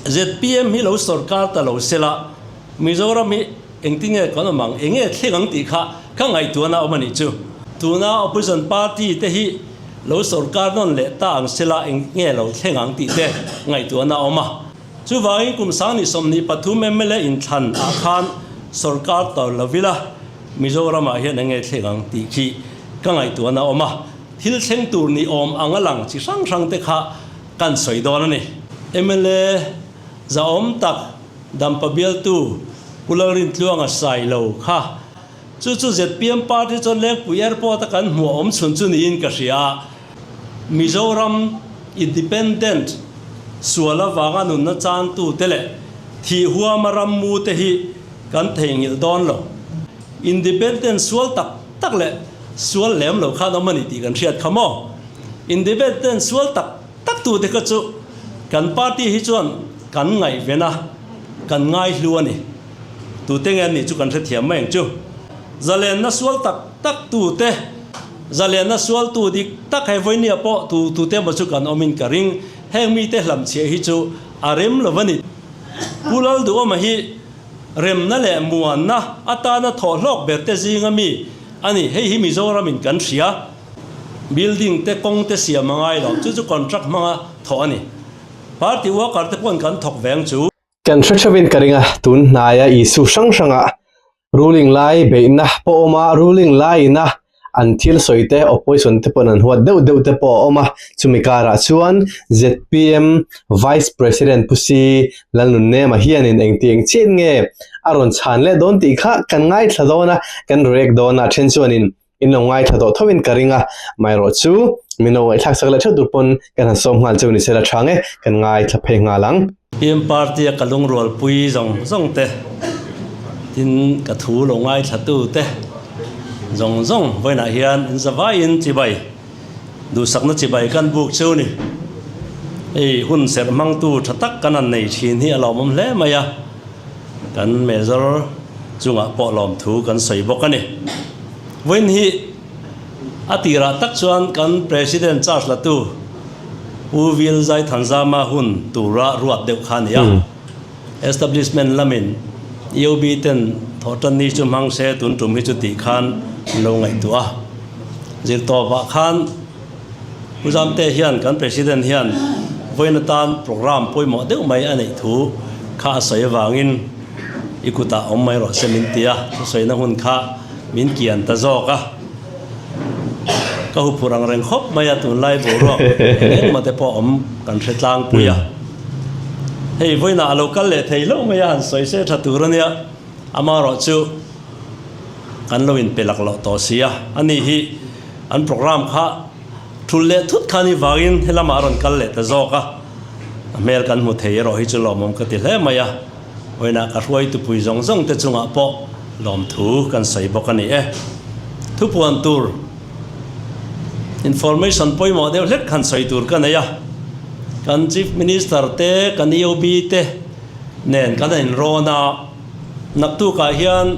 ZPM hi lo sorkar ta lo sela, Mizoram hi engtin nge kan awm ang, eng nge thleng ang tih kha ka ngaihtuahna awm a nih chu. Tuna opposition party te hi lo sorkar nawn leh ta ang sela eng nge lo thleng ang tih te ngaihtuahna awm a. Chuvangin kum 2023 mla inthlan ah khan sorkar ta lo ila Mizoram ah hian eng nge thleng ang tih khi ka ngaihtuahna awm a. Thil thleng tur ni awm ang a lang chi hrang hrang te kha kan sawi dawn a ni. Mla zahawm tak Dampa bialtu Pu Lalrintluanga Sailo kha chu chu zpm party chuan Lengpui Airport a kan hmuh awm chhun chu niin ka hria a. Mizoram Independent sual avanga nunna changtute leh thih huama rammu te hi kan theihnghilh dawn lo. Independent sual tak tak leh sual lem lo khan awm a ni tih kan hriat kha maw? Independent sual tak tak tute kha chu kan party hi chuan kan ngaihven a, kan ngaihlu a ni. Tute nge an nih chu kan hrethiam mai ang chu. Zalenna sual tak tak tute, zalenna sualtu dik tak hei vawinia pawh tu tute emaw chu kan awmin ka ring. Heng mite hlamchhiah hi chu a rem lo a ni. Pu Lalduhawma hi remna leh muanna atana thawhhlawk berte zinga mi a ni. Hei hi Mizoramin kan hria. Building te kawng te siam a ngai lo, chu chu contract hmanga thawh a ni. Party worker te pawhin kan thawk ve ang chu. Kan hre theuhin ka ring a, tun hnaia Isu hrang hranga ruling lai beihna pawh awm a, ruling laiina an thil sawi te opposition te pawhin an huat deuh deuh te pawh a awm a, chumi karah chuan zpm Vice President Pu Si Lalnunnema hianin engtiang chiah nge a rawn chhan leh dawn tih kha kan ngaithla dawn a, kan react dawn a, a then chuanin In lo ngaithla tawh tho in ka ring a, amaherawh chu min lo ngaihthlak sak leh theuh tur pawn kan han sawm nghal cheu ni se la tha nge, kan ngaithla phei nghal ang. PM party a ka lungrualpui zawng zawng te, tin ka thu lo ngaithla tu te zawng zawng vawiinah hian in zavaiin chibai, duhsakna chibai kan buk cheu ni. Hei hun serh hmangtu tha tak kan han nei thin hi a lawmawm hle mai a. Kan Major chungah pawh lawmthu kan sawi bawk a ni. Vawiin hi a tirah tak chuan kan President charge latu Pu Vil Zaithanzama hun tura ruat deuh kha a ni a. Establishment lamin EOB ten thawhtan ni chu hmang se tun tum hi chu tih khan an lo ngaihtuah a. Zirtawpah khan Pu Zamte hian kan President hian vawiin atan programme pawimawh deuh mai a neih thu kha a sawi avangin i kutah awm mai rawh se min ti a, thusawina hun kha min kian ta zawk a. Ka huphurh ang reng khawp mai a, tunlai boruak eng engmah te pawh awm kan hre tlangpui a. Hei vawiinah a lo kal leh thei hlauh mai a, han sawi se tha tur a nia, amaherawhchu kan lo inpe lak loh tawh si a, ani hi an programme kha thul leh thut kha ni vangin helamah a rawn kal leh ta zawk a, a hmel kan hmu thei erawh hi chu lawmawm ka ti hle mai a, vawiinah ka hruaitupui zawng zawng te chungah pawh lawmthu kan sawi bawk a ni e. Thupuan tur information pawimawh deuh hlek han sawi tur ka nei a, kan Chief Minister te, kan EOB te nen kan inrawn a. Naktukah hian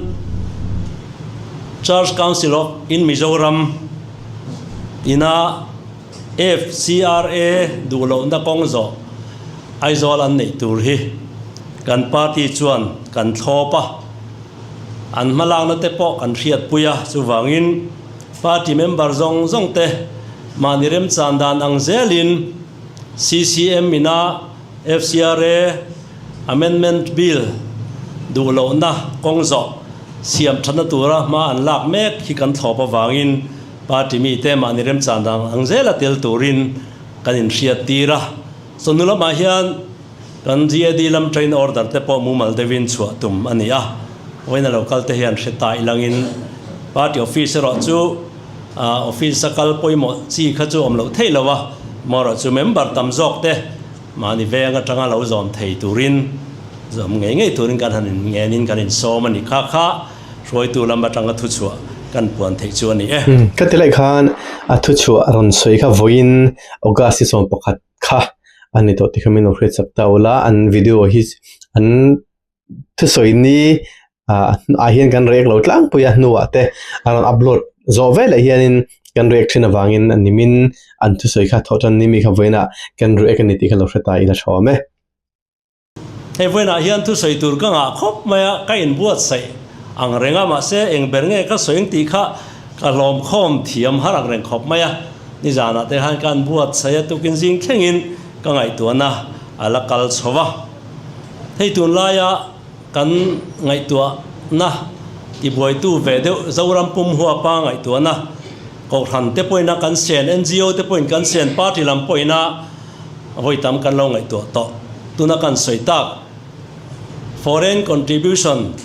Church Council of in Mizoram ina FCRA duh lohna kawng zawh Aizawl an neih tur hi kan party chuan kan thlawp a, an hmalakna te pawh kan hriatpui a, chuvangin party member zawng zawng te mahni remchan dan ang zelin CCM ina FCRA Amendment Bill duh lohna kawng zawh siam thatna tura hma an lak mek hi kan thlawp avangin party mite mahni remchan dang ang zela tel turin kan inhriat tir a. Chawhnu lamah hian kan GAD lam train order te pawh mumal deuhin chhuah tum a ni a. Vawiin a lo kal te hian hre ta ilangin party office erawh chu office a kal pawimawh chi kha chu awm loh theih lo a, amaherawh chu member tam zawk te Mahni veng atanga lo zawm thei turin, zawm ngei ngei turin kan han inngenin kan insawm a ni. Kha kha hruaitu lam atanga thuchhuah kan puan theih chu a ni e. Ka ti laih khan a thuchhuah rawn sawi kha vawiin August hi 11 kha a ni tawh tih kha min lo hriat chak ta ula, an video hi an thusawi ni ah hian kan react lo tlangpui a hnuah te a rawn upload zawh veleh hianin kan react thin avangin a nimin an thusawi kha thawh tan ni mi kha vawiinah kan react a ni tih kha lo hre ta ila tha awm e. Hei vawiinah hian thusawi tur ka ngah khawp mai a, ka inbuatsaih ang reng a, mahse eng ber nge ka sawi ang tih kha ka hlawmkhawm thiam har ang reng khawp mai a. Nizanah te khan ka inbuatsaih a, tukin zing thlengin ka ngaihtuahna a la kal chho va. Hei tunlaia kan ngaihtuahna tibuaitu ve deuh Zoram pum huapa ngaihtuahna Kohhran te pawhin a kan sen, NGO te pawhin kan sen, party lam pawhin a vawi tam kan lo ngaihtuah tawh. Tuna kan sawi tak Foreign Contribution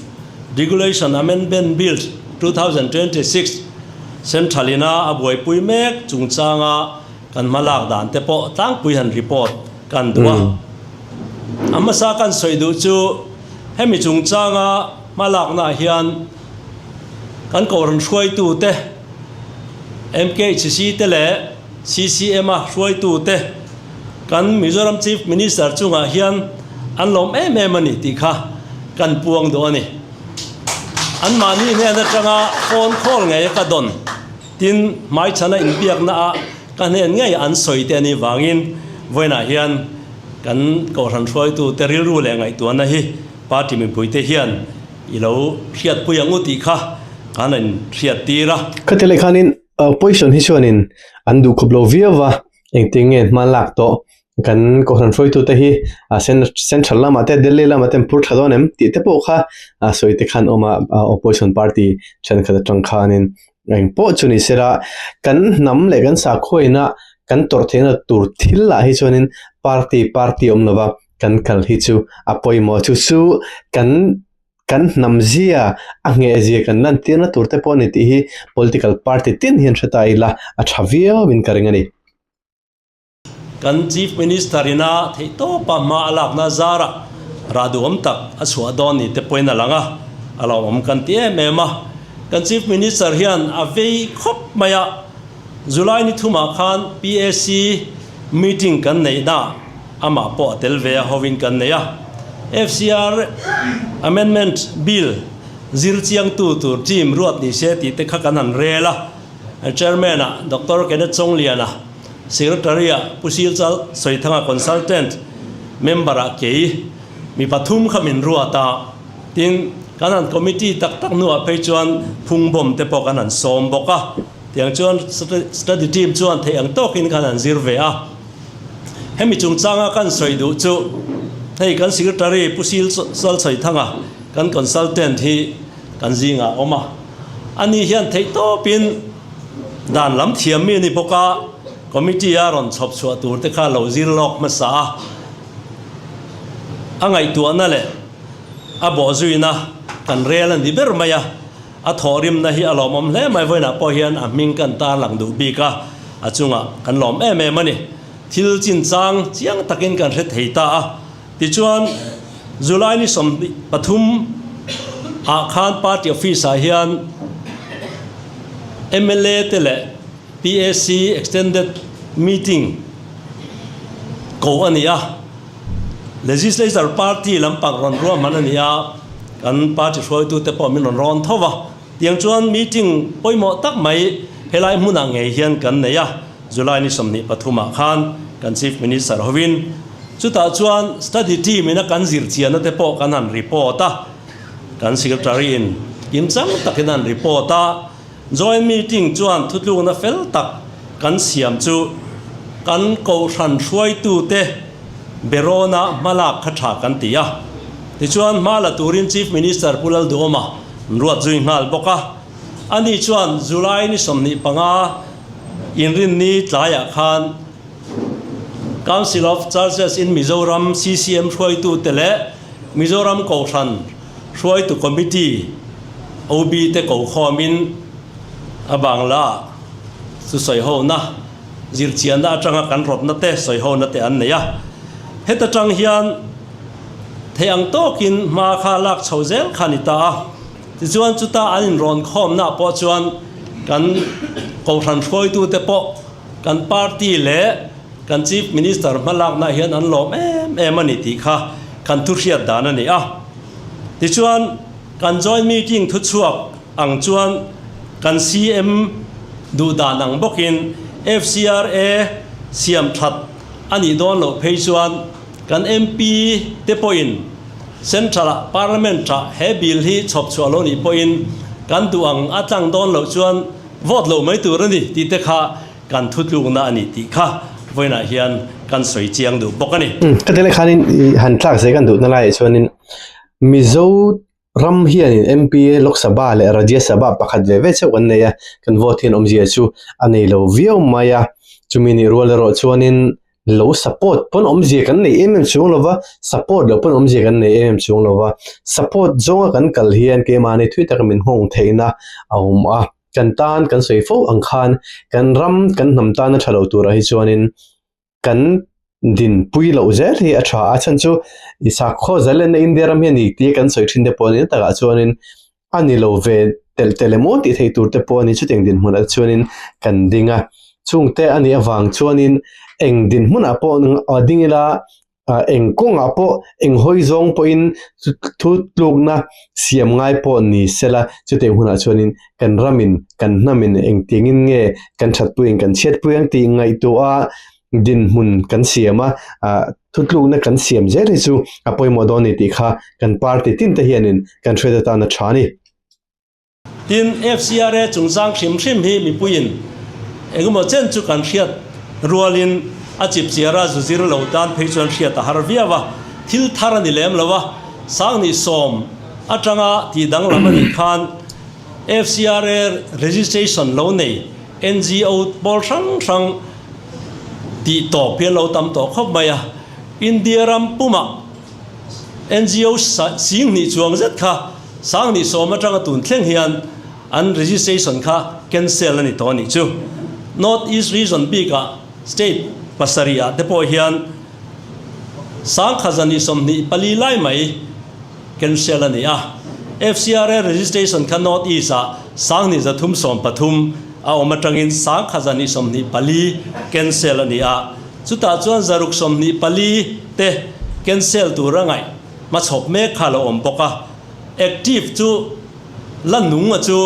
Regulation Amendment Bill 2026 Central ina a buaipui mek chungchanga kan hma lak dan te pawh tlangpui han report kan duh a. A hmasa kan sawi duh chu hemi chungchanga hma laknaah hian kan Kohhran hruaitute, MKHC te leh CCM a hruaitute kan Mizoram Chief Minister chungah hian an lawm em em a ni tih kha kan puang duh a ni. Anmahni hnen atanga phone call ngei a ka dawn tin hmaichhana inbiakna ah ka hnen ngei an sawi te a nih vangin vawiinah hian kan Kohhran hruaitute rilru leh ngaihtuahna hi Party mipuite hian i lo hriatpui ang u tih kha kan rawn hriattir a. Khati leh khanin opposition hi chuanin an duh khawp lo viau va, engtin nge hma lak tawh kan kohhran hruaitute hi central lamah te Delhi lamah te an phur tha dawn em tih te pawh kha sawi te khan awm a, opposition party thenkhat atang khanin eng pawh chu ni sela kan hnam leh kan sakhuaina kan tawrh theihna tur thil lah hi chuanin party party awm lova. Kan kal hi chu a pawimawh chu chu kan kan hnam zia a ngheh zia kan lantirna tur te pawh a ni tih hi political party tin hian hre ta ila a tha viau in ka ring a ni. Kan Chief Minister ina theihtawpa hma a lakna zarah rah duhawm tak a chhuah dawn ni te pawhin a lang a, a lawmawm kan ti em em a. Kan Chief Minister hian a vei khawp mai a, July ni thumah khan PAC meeting kan neihna amah pawh a tel ve a, hovin kan nei a. FCR Amendment Bill zir chiangtu tur team ruat ni se tih te kha kan han rel a. Chairman-ah Doctor Kenneth Chawngliana, Secretary-ah Pu Silchal Sawithanga Consultant, Member-ah kei mi pathum kha min ruat a. Tin, kan han committee tak tak hnuah phei chuan phungbawm te pawh kan han sawm bawk a. Tiang chuan study team chuan theih ang tawkin kan han zir ve a. Hemi chungchanga kan sawi duh chu hei kan Secretary Pu Sil Salchhaithanga kan consultant hi kan zingah a awm a. Ani hian theihtawpin dan lam thiam mi a ni bawk a, committee a rawn chhawp chhuah tur te kha lo zir lawk hmasa a. A ngaihtuahna leh a bawhzuina kan rel a ni ber mai a. A thawhrimna hi a lawmawm hle mai, vawiinah pawh hian a hming kan tarlang duh bik a, a chungah kan lawm em em a ni. Thil chinchang chiang takin kan hre thei ta a, tichuan July ni 23 ah khan party office ah hian mla te leh PAC extended meeting ko a ni a. Legislature party lampang rawn ruahman a ni a, kan party hruaitute pawh min rawn rawn tho va. Tiang chuan meeting pawimawh tak mai helai hmunah ngei hian kan nei a, July ni 23 ah khan kan Chief Minister hovin chutah chuan study team ina kan zirchianna te pawh kan han report a, kan Secretary in kimchang takin an report a. Joint meeting chuan thutlukna fel tak kan siam chu kan kohhran hruaitute berawna hmalak kha tha kan ti a. Tichuan hma la turin Chief Minister Pu Lalduhawma an ruat zui nghal bawk a. Ani chuan July ni 25 inrinni tlaiah khan Council of Churches in Mizoram, CCM, hruaitute leh Mizoram Kohhran Hruaitu Committee, OB, te ko khawmin a bangla chu sawihona, zirchianna atanga kan rawtna te sawihona te an nei a. Heta tang hian theih ang tawkin hma kha lak chho zel kha a ni ta a. Tichuan chuta an inrawn khawmna pawh chuan kan kohhran hruaitute pawh kan party leh kan Chief Minister hmalakna hian an lawm em em a ni tih kha kan thuhriat dan a ni a. Tichuan, kan joint meeting thuchhuak ang chuan kan CM duh dan ang bawkin FCRA siam that a nih dawn loh phei chuan kan MP te pawhin. Central-ah Parliament-ah he bill hi chhawp chhuah lo nih pawhin kan duh ang a tlang dawn loh chuan vote loh mai tur a ni tih te kha kan thutlukna a ni tih kha vawiinah hian kan sawi chiang duh bawk a ni. Ka ti lai khanin i han tlak zel kan duhna laiah chuanin Mizo ram hianin MP, Lok Sabha leh Rajya Sabha pakhat ve ve chauh kan nei a, kan vote hian awmzia chu a nei lo viau mai a, chumi nih rual erawh chuanin lo support pawn awmzia kan nei em em chuang lova, support loh pawn awmzia kan nei em em chuang lova, support zawnga kan kal hian keimahni thui taka min nghawng theihna a awm a, kan tan kan sawi fo ang khan kan ram kan hnam tana tha lo turah hi chuanin kan dinpui loh zel hi a tha a, chhan chu i sakhaw zalenna India ram hi a ni tia kan sawi thin te pawh a ni takah chuanin a ni lo ve telh telh emaw tih theih tur te pawh a ni chutiang dinhmunah chuanin kan ding a chungte a nih avang chuanin eng dinhmunah pawh a ding ila ah eng kawngah pawh eng hawi zawng pawhin thu tlukna siam ngai pawh ni sela chutiang hunah chuanin kan ramin kan hnamin engtiangin nge kan thatpuiin kan chhiatpui ang tih ngaihtuah a dinhmun kan siam a ah Thutlukna kan siam zel hi chu a pawimawh dawn a ni tih kha kan party tin te hianin kan hriat atan a tha a ni. Tin, FCRA chungchang hrim hrim hi mipuiin engemaw chen chu kan hriat rualin a chipchiara zu zir lo tan phei chuan hriat a har viau a, thil thar a ni lem lo a, 2010 atanga tih danglam a nih khan FCRA registration lo nei NGO pawl hrang hrang tih tawp hi a lo tam tawh khawp mai a, India ram pumah NGO 2000 chuang zet kha 2010 atanga tun thleng hian an registration kha cancel a ni tawh a nih chu. North East Region bikah state pasarihah te pawh hian 1024 lai mai cancel a ni a. FCRA registration kha North East ah 2313 a awm atangin 1024 cancel a ni a. Chutah chuan 624 te cancel tur a ngaih hmachhawp mek kha a lo awm bawk a. Active chu la nung a chu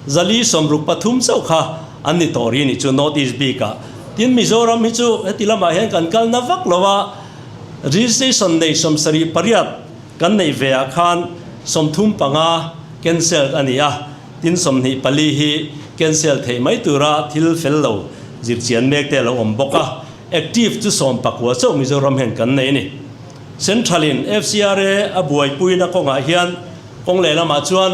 463 chauh kha an ni tawh ri a nih chu North East bik ah. Tin Mizoram hi chu heti lamah hian kan kalna vak lo a, Registration nei 78 kan neih ve ah khan 35 cancelled a ni a, tin 24 hi cancel theih mai tura thil fel lo zirchian mek te a lo awm bawk a, active chu 19 chauh Mizoram hian kan nei a ni. Central in FCRA a buaipuina kawngah hian kawng lehlamah chuan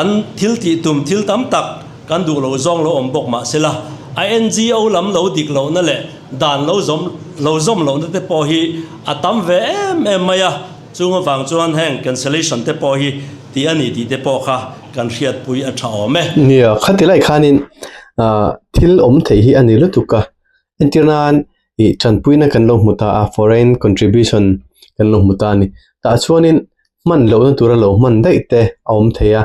an thil tih tum thil tam tak kan duh loh zawng lo awm bawk mah sela, a NGO lam lo dik lohna leh dan lo zawm lo zawm lohna te pawh hi a tam ve em em mai a, chung avang chuan heng cancellation te pawh hi tih a ni tih te pawh kha kan hriatpui a tha awm e. Nia, khati lai khanin thil awm theih hi a ni lutuk a, entir nan ih tanpuina kan lo hmu ta a, foreign contribution kan lo hmu ta a ni. Tah chuanin hman lohna tura lo hman daih te a awm thei a,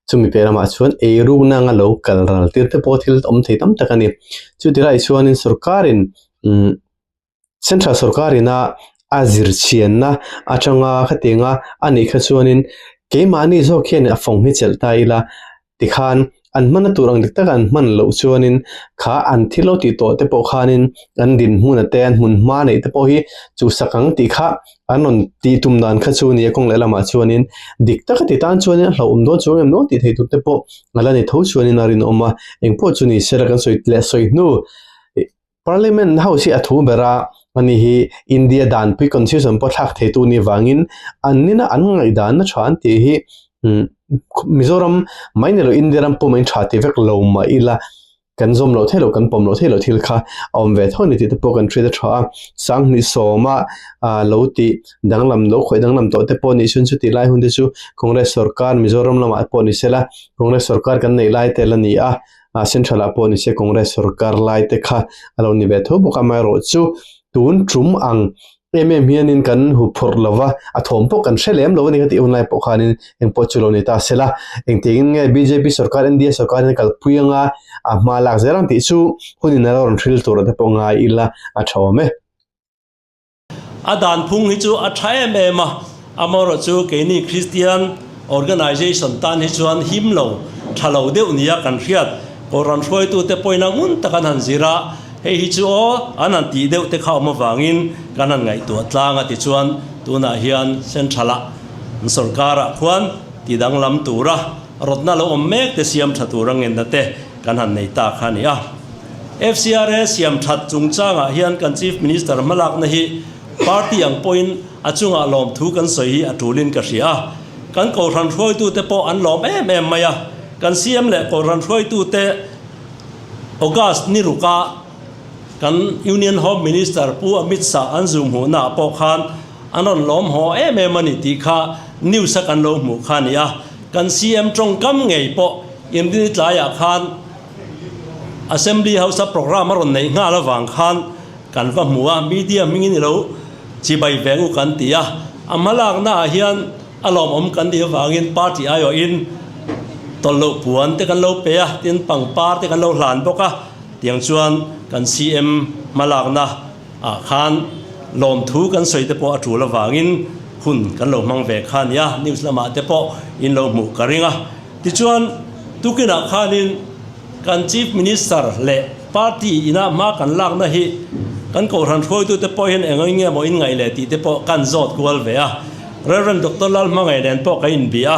chumi piah lamah chuan eirukna anga lo kal ral tir te pawh thil awm thei tam tak a ni. Chuti laiah chuanin sorkarin umm central sorkarina a zirchhianna atanga khatianga a nih kha chuanin keimahni zawk hian a fawng hi chelh ta ila Tikhan an hmanna tur ang dik taka an hman loh chuanin kha an thil lo tih tawh te pawh khanin an dinhmun te an hmun hma neih te pawh hi chuhsak ang tih kha an rawn tih tum dan kha chu nia kawng lehlamah chuanin dik taka ti tan chuanin a hlauhawm dawn chuang em lo tih theih tur te pawh a la ni tho chuanin a rinawm a, engpawh chu ni sela kan sawi leh sawi hnu. Parliament House hi a thu ber a, ani hi India danpui Constitution pawh thlak theitu nih vangin an nina an ngaihdanna tha an tih hi Mizoram mai ni lo India ram pawh mai tha ti vek lo mah ila kan zawm loh theih loh kan pawm loh theih loh thil kha a awm ve tho a ni tih te pawh kan hriat a tha a, 2010 a lo tih danglam lo khawih danglam tawh te pawh nih chuan chutih lai hun te chu Congress sorkar Mizoram lamah pawh ni sela Congress sorkar kan neih lai te la ni a. a central ah pawh nise Congress sorkar lai te kha a lo ni ve tho bawk a, amaherawh chu tun tum ang em em hianin kan hu phurh lo va, a thawm pawh kan hre lem lo a ni ka tih hun lai pawh khanin engpawh chu lo ni ta sela, engtiangin nge bjp sorkar NDA sorkar hian kalpui anga a hma lak zel ang tih chu hunin a lo rawn hril tur ah te pawh ngai ila a tha awm e. A dan phung hi chu a tha em em a, amaherawh chu keini Kristian organization tan hi chuan him lo, tha lo deuh nia kan hriat. Kohhran hruaitute pawhin a ngun tak an han zir a, Hei hi chu aw, an han tih deuh te kha awm avangin kan han ngaihtuah tlang a tichuan tunah hian Central-ah an sorkarah khuan ti danglam tura rawtna lo awm mek te siam tha tura ngenna te kan han nei ta kha a ni a. FCRA siam that chungchangah hian kan Chief Minister hmalakna hi party ang pawhin a chungah lawmthu kan sawi hi a tulin ka hria a. Kan Kohhran hruaitute pawh an lawm em em mai a, kan CM leh Kohhran hruaitute August ni ruka kan Union Home Minister Pu Amit Shah an zu hmuhna ah pawh khan an rawn lawm haw em em a ni tih kha news a kan lo hmuh kha a ni a. Kan CM tawngkam ngei pawh Inrini tlaiah khan Assembly House a programme a rawn neih nghal avang khan kan va hmu a, media hmingin i lo chibai ve u kan ti a. A hmalakna ah hian A lawmawm kan tih avangin party aiawhin tawlh loh puan te kan lo pe a, tin pangpar te kan lo hlan bawk a, tiang chuan kan CM hmalakna ah khan lawmthu kan sawi te pawh a tul avangin hun kan lo hmang ve kha a nia, news lamah te pawh in lo hmuh ka ring a. Tichuan tukinah khanin kan Chief Minister leh party ina hma kan lakna hi kan kohhran hruaitute pawh hian eng eng nge maw in ngaih leh tih te pawh kan zawt kual ve a. Rev. Doctor Lalhmangaih nen pawh ka inbih a,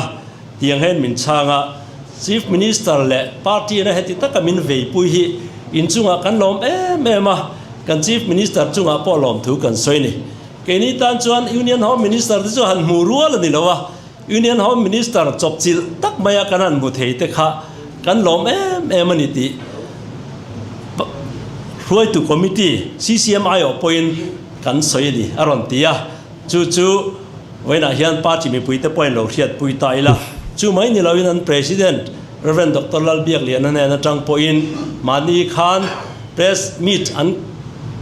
tiang hian min chhang a, Chief Minister leh party ina heti taka min veipui hi inchungah kan lawm em em a, kan Chief Minister chungah pawh lawmthu kan sawi ni. Keini tan chuan Union Home Minister te chu han hmu rual a ni lo a, Union Home Minister chawpchilh tak maia kan han hmu thei te kha kan lawm em em a ni tih hruaitu committee CCM aiawh pawhin kan sawi a ni a rawn ti a. Chu chu vawiinah hian party mipuite pawhin lo hriatpui ta ila. Chu mai ni loin an President Rev. Doctor Lalbiakliana hnen atang pawhin mahni khan press meet an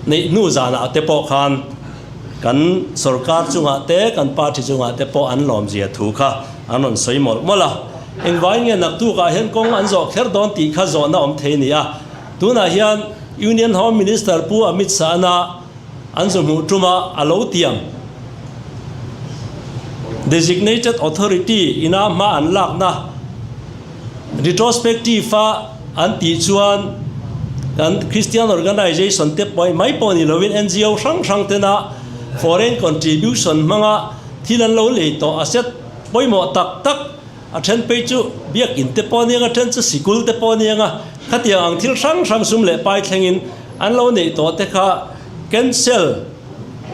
neih hnu zanah te pawh khan kan sorkar chungah te kan party chungah te pawh an lawmzia thu kha an rawn sawi mawlh mawlh a. Engvai nge naktukah hian kawng an zawh kher dawn tih kha zawhna awm thei a ni a. Tunah hian Union Home Minister Pu Amit Shah-na An zu hmuh tuma a lo tiam. Designated Authority ina hma an lakna retrospective a an tih chuan kan Christian Organization te pawh mai pawh ni lovin NGO hrang hrang tena foreign contribution hmanga thil an lo lei tawh asset pawimawh tak tak A then phei chu biakinn te pawh aniang a, then chu sikul te pawh aniang a, khatiang ang thil hrang hrang sum leh pai thlengin an lo neih tawh te kha cancel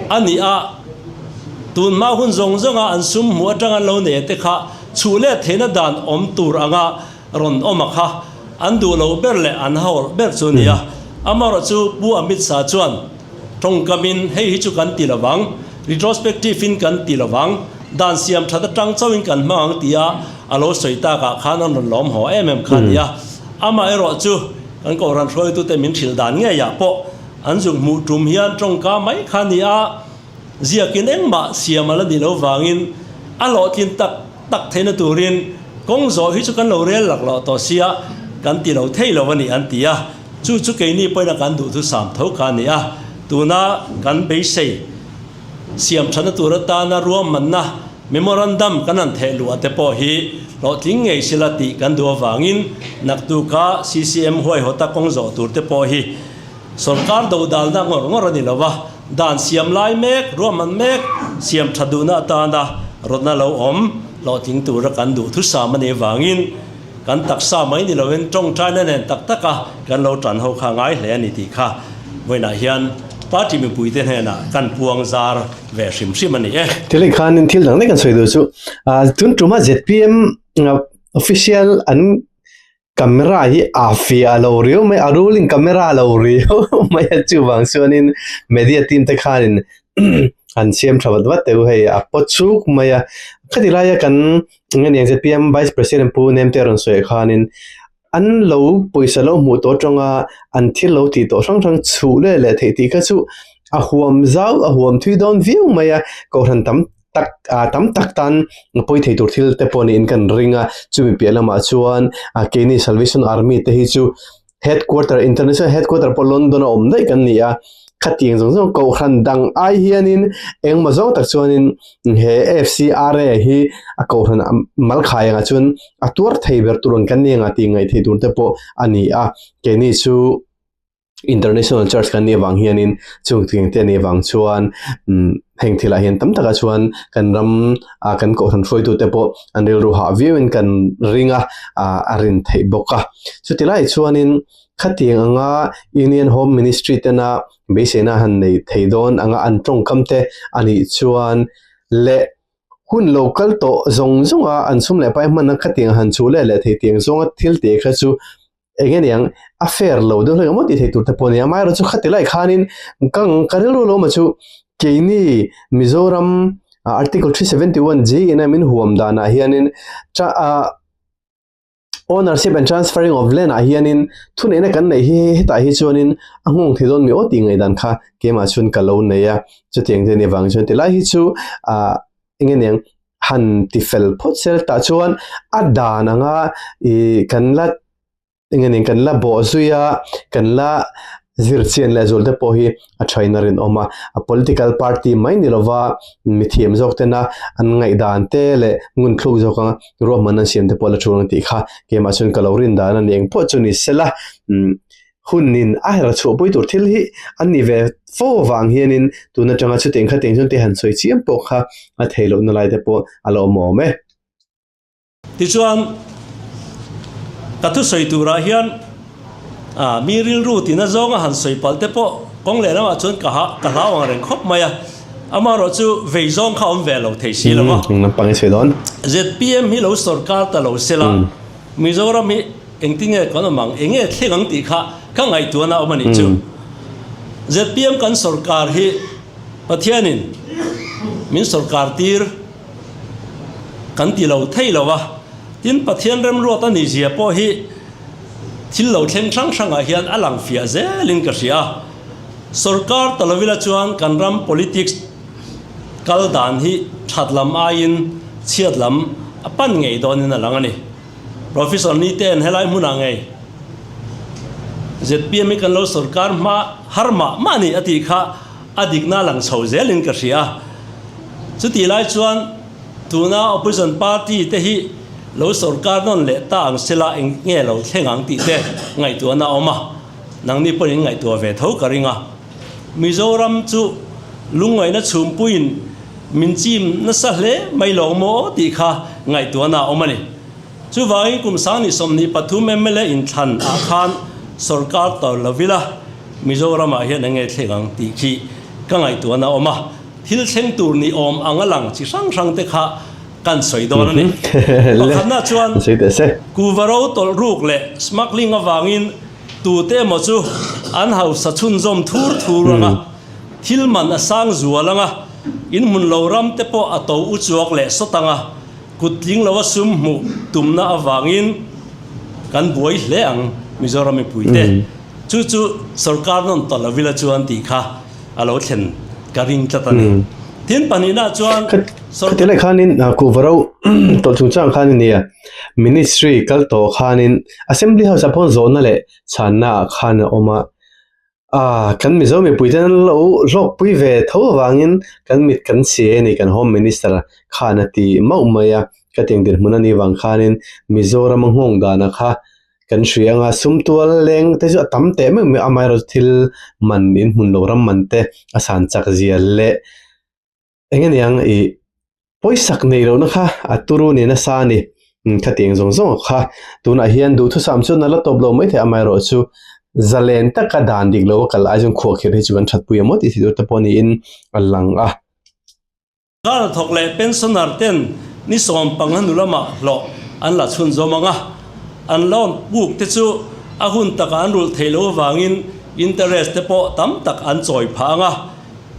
a ni a, tun hma hun zawng zawnga an sum hmuh atang an lo neih te kha chhuh let theihna dan awm tur anga rawn awm a kha an duh loh ber leh an hawlh ber chu a ni a. Amaherawhchu Pu Amit Shah chuan Tawngkamin hei hi chu kan ti lo vang, retrospective in kan ti lo vang, dan siam that atang chauhin kan hmang ang tia a lo sawi takah khan an rawn lawm haw em em kha a ni a. Amaherawh chu kan Kohhran hruaitute min hrilh dan ngeiah pawh an zuk hmuh tum hian tawngka mai kha a ni a, ziakin engmah siam a la nih loh vangin a hlawhtlin tak tak theihna turin kawng zawh hi chu kan lo rel lak loh tawh sia kan ti lo thei lo a ni an ti a. Chu chu keini pawhin a kan duhthusam tho kha a ni a, tuna kan beisei siam thatna tur atana ruahmanna memorandum kan han theh luh ah te pawh hi hlawhtling ngei sila tih kan duh avangin naktuka CCM huaihawta kawng zawh tur te pawh hi sawrkar dodalna ngawr ngawr a ni lo a, dan siam lai mek, ruahman mek siam that duhna atana rawtna lo awm hlawhtling tura kan duhthusam a nih avangin Kan taksa mai ni loin tawngtaina nen tak taka kan lo tan ho kha ngai hle a ni tih kha vawiinah hian party mipuite hnenah kan puang zar ve hrim hrim a ni e. Thil hi khanin thil dang daih kan sawi duh chu tun tuma zpm official an camera hi a fiah lo riau mai a ruling camera lo riau mai a chuvang chuanin media team te khanin an siam tha vat vat teh u hei a pawt chuk mai a khati laia kan Eng nge niang zpm Vice President Pu Nemte a rawn sawi khanin an lo pawisa lo hmuh tawh atanga an thil lo tih tawh hrang hrang chhuh leh leh theih tih kha chu a huam zau a huam thui dawn viau mai a kohhran tam tak ah tam tak tan pawi thei tur thil te pawh niin kan ring a chumi piah lamah chuan ah keini Salvation Army te hi chu Headquarter, International Headquarter pawh London a awm daih kan ni a, khatiang zawng zawng kohhran dang ai hianin engmaw zawng tak chuanin he FCRA hi a kohhran mal khai angah chuan a tuar thei ber tur ang kan ni anga tih ngaih theih tur te pawh a ni a, keini chu. International Church kan nih avang hianin chung thing te anih avang chuan umm heng thilah hian tam takah chuan kan ram ah kan kohhran hruaitu te pawh an rilru hah viauin kan ring a ah a rin theih bawk a. Chuti lai chuanin khatiang anga Union Home Ministry tena beiseina han nei thei dawn anga an tawngkam te anih chuan leh hun lo kal tawh zawng zawnga an sum leh pai hman a khatiang han chhu leh leh thei tiang zawnga thil tih kha chu eng nge niang a fair lo deuh hlek emaw tih theih tur te pawh a ni a amaherawhchu chu khati lai khanin ka ka rilru lo awm chu keini Mizoram article 371 G ina min huam danah hianin ah ownership and transferring of land ah hianin thuneihna kan neih hi hetah hi chuanin a nghawng thei dawn mi aw tih ngaihdan kha keimah chuan ka lo nei a chutiang te ni vang chuan tilai hi chu ah eng nge niang han ti fel phawt sel tah chuan a dan anga ih kan la eng nge niang kan la bawh zui a kan la zir chian leh zual te pawh hi a thain a rinawm a a political party mai ni lova mithiam zawk tena an ngaihdan te leh ngun thluk zawk anga ruahman an siam te pawh la thu ang tih kha keimah chuan ka lo rin dan a ni eng pawh chu ni sela umm hunin a her chhuahpui tur thil hi an ni ve fo avang hianin tun atanga chutiang khatiang chuan te han sawi chiam pawh kha a theih lohna lai te pawh a lo awm awm e. Tichuan, ka thusawi turah hian mi rilru tina zawnga han sawi palh te pawh kawng leh lamah chuan ka ha ka hlau ang reng khawp mai a, amaherawh chu vei zawng kha awm ve lo thei si lo a. ZPM hi lo sawrkar ta lo sela, Mizoram hi engtin nge kan awm ang, eng nge thleng ang tih kha ka ngaihtuahna a awm a nih chu. ZPM kan sawrkar hi Pathianin min sawrkar tir kan ti lo thei lo a, tin Pathian remruat a nih zia pawh hi thil lo thleng hrang hrangah hian a lang fiah zelin ka hria a. Sawrkar ta lovila chuan kan ram politics kal dan hi that lam aiin chhiat lam a pan ngei dawnin a lang a ni. Professor Nite'n helai hmunah ngei zpm hi kan lo sawrkar hma har mah mah a ni a tih kha a dikna lang chho zelin ka hria a. Chutih lai chuan tuna opposition party te hi lo sawrkar nawn leh ta ang sela eng nge lo thleng ang tih te ngaihtuahna a awm a, nangni pawhin in ngaihtuah ve tho ka ring a. Mizoram chu lungngaihna chhumpuiin min chim nasa hle mai lawng maw tih kha ngaihtuahna a awm a ni. Chuvangin kum 2023 mla inthlan ah khan sawrkar tawr lo ila Mizoram ah hian eng nge thleng ang tih khi ka ngaihtuahna a awm a, thil thleng tur ni awm ang a lang chi hrang hrang te kha kan sawi dawn a ni. Pakhatna chuan Kuvaro tawlh ruk leh smuggling avangin tute emaw chu an hausa chhunzawm thur thur ang a, thil man a sang zual ang a, inhmun lo ram te pawh a to uchuak leh sawt ang a, Kut tling loa sum hmuh tumna avangin kan buai hle ang Mizoram mipuite. Chu chu sorkar nawn tawh lo ila chuan tih kha a lo thlen ka ring tlat a ni. Tin pahnihna chuan sorkar. Khati lai khanin kuhva ro tawlh chungchang khan a nia, Ministry kal tawh khanin Assembly House ah pawh zawhna leh chhanna ah khan a awm a. Ah, kan Mizo mipuite an lo hlawkpui ve tho avangin kan mit kan chhe a ni kan Home Minister khan a ti mauh mai a, ka tiang dinhmun a nih vang khanin Mizoram a nghawng dana kha kan hria anga sum tual leng te chu a tam teh meuh meuh a, amaherawhchu thil man inhmun lo ram man te a san chak zia leh Eng nge niang ih pawisak nei lohna kha a turu ni nasa a ni. Khatiang zawng zawng kha tunah hian duhthusam chuan a la tawp lo maithei amaherawh chu zalen taka dan dik lo a kal ai chuan khuahkhirh hi chu kan thatpui a maw tih theih tur te pawh niin a lang a. Kar thawk leh pensioner ten ni 15 hnu lamah hlawh an la chhunzawm ang a, an loan puk te chu a hun takah an rulh theih loh avangin interest te pawh tam tak an chawi phah ang a.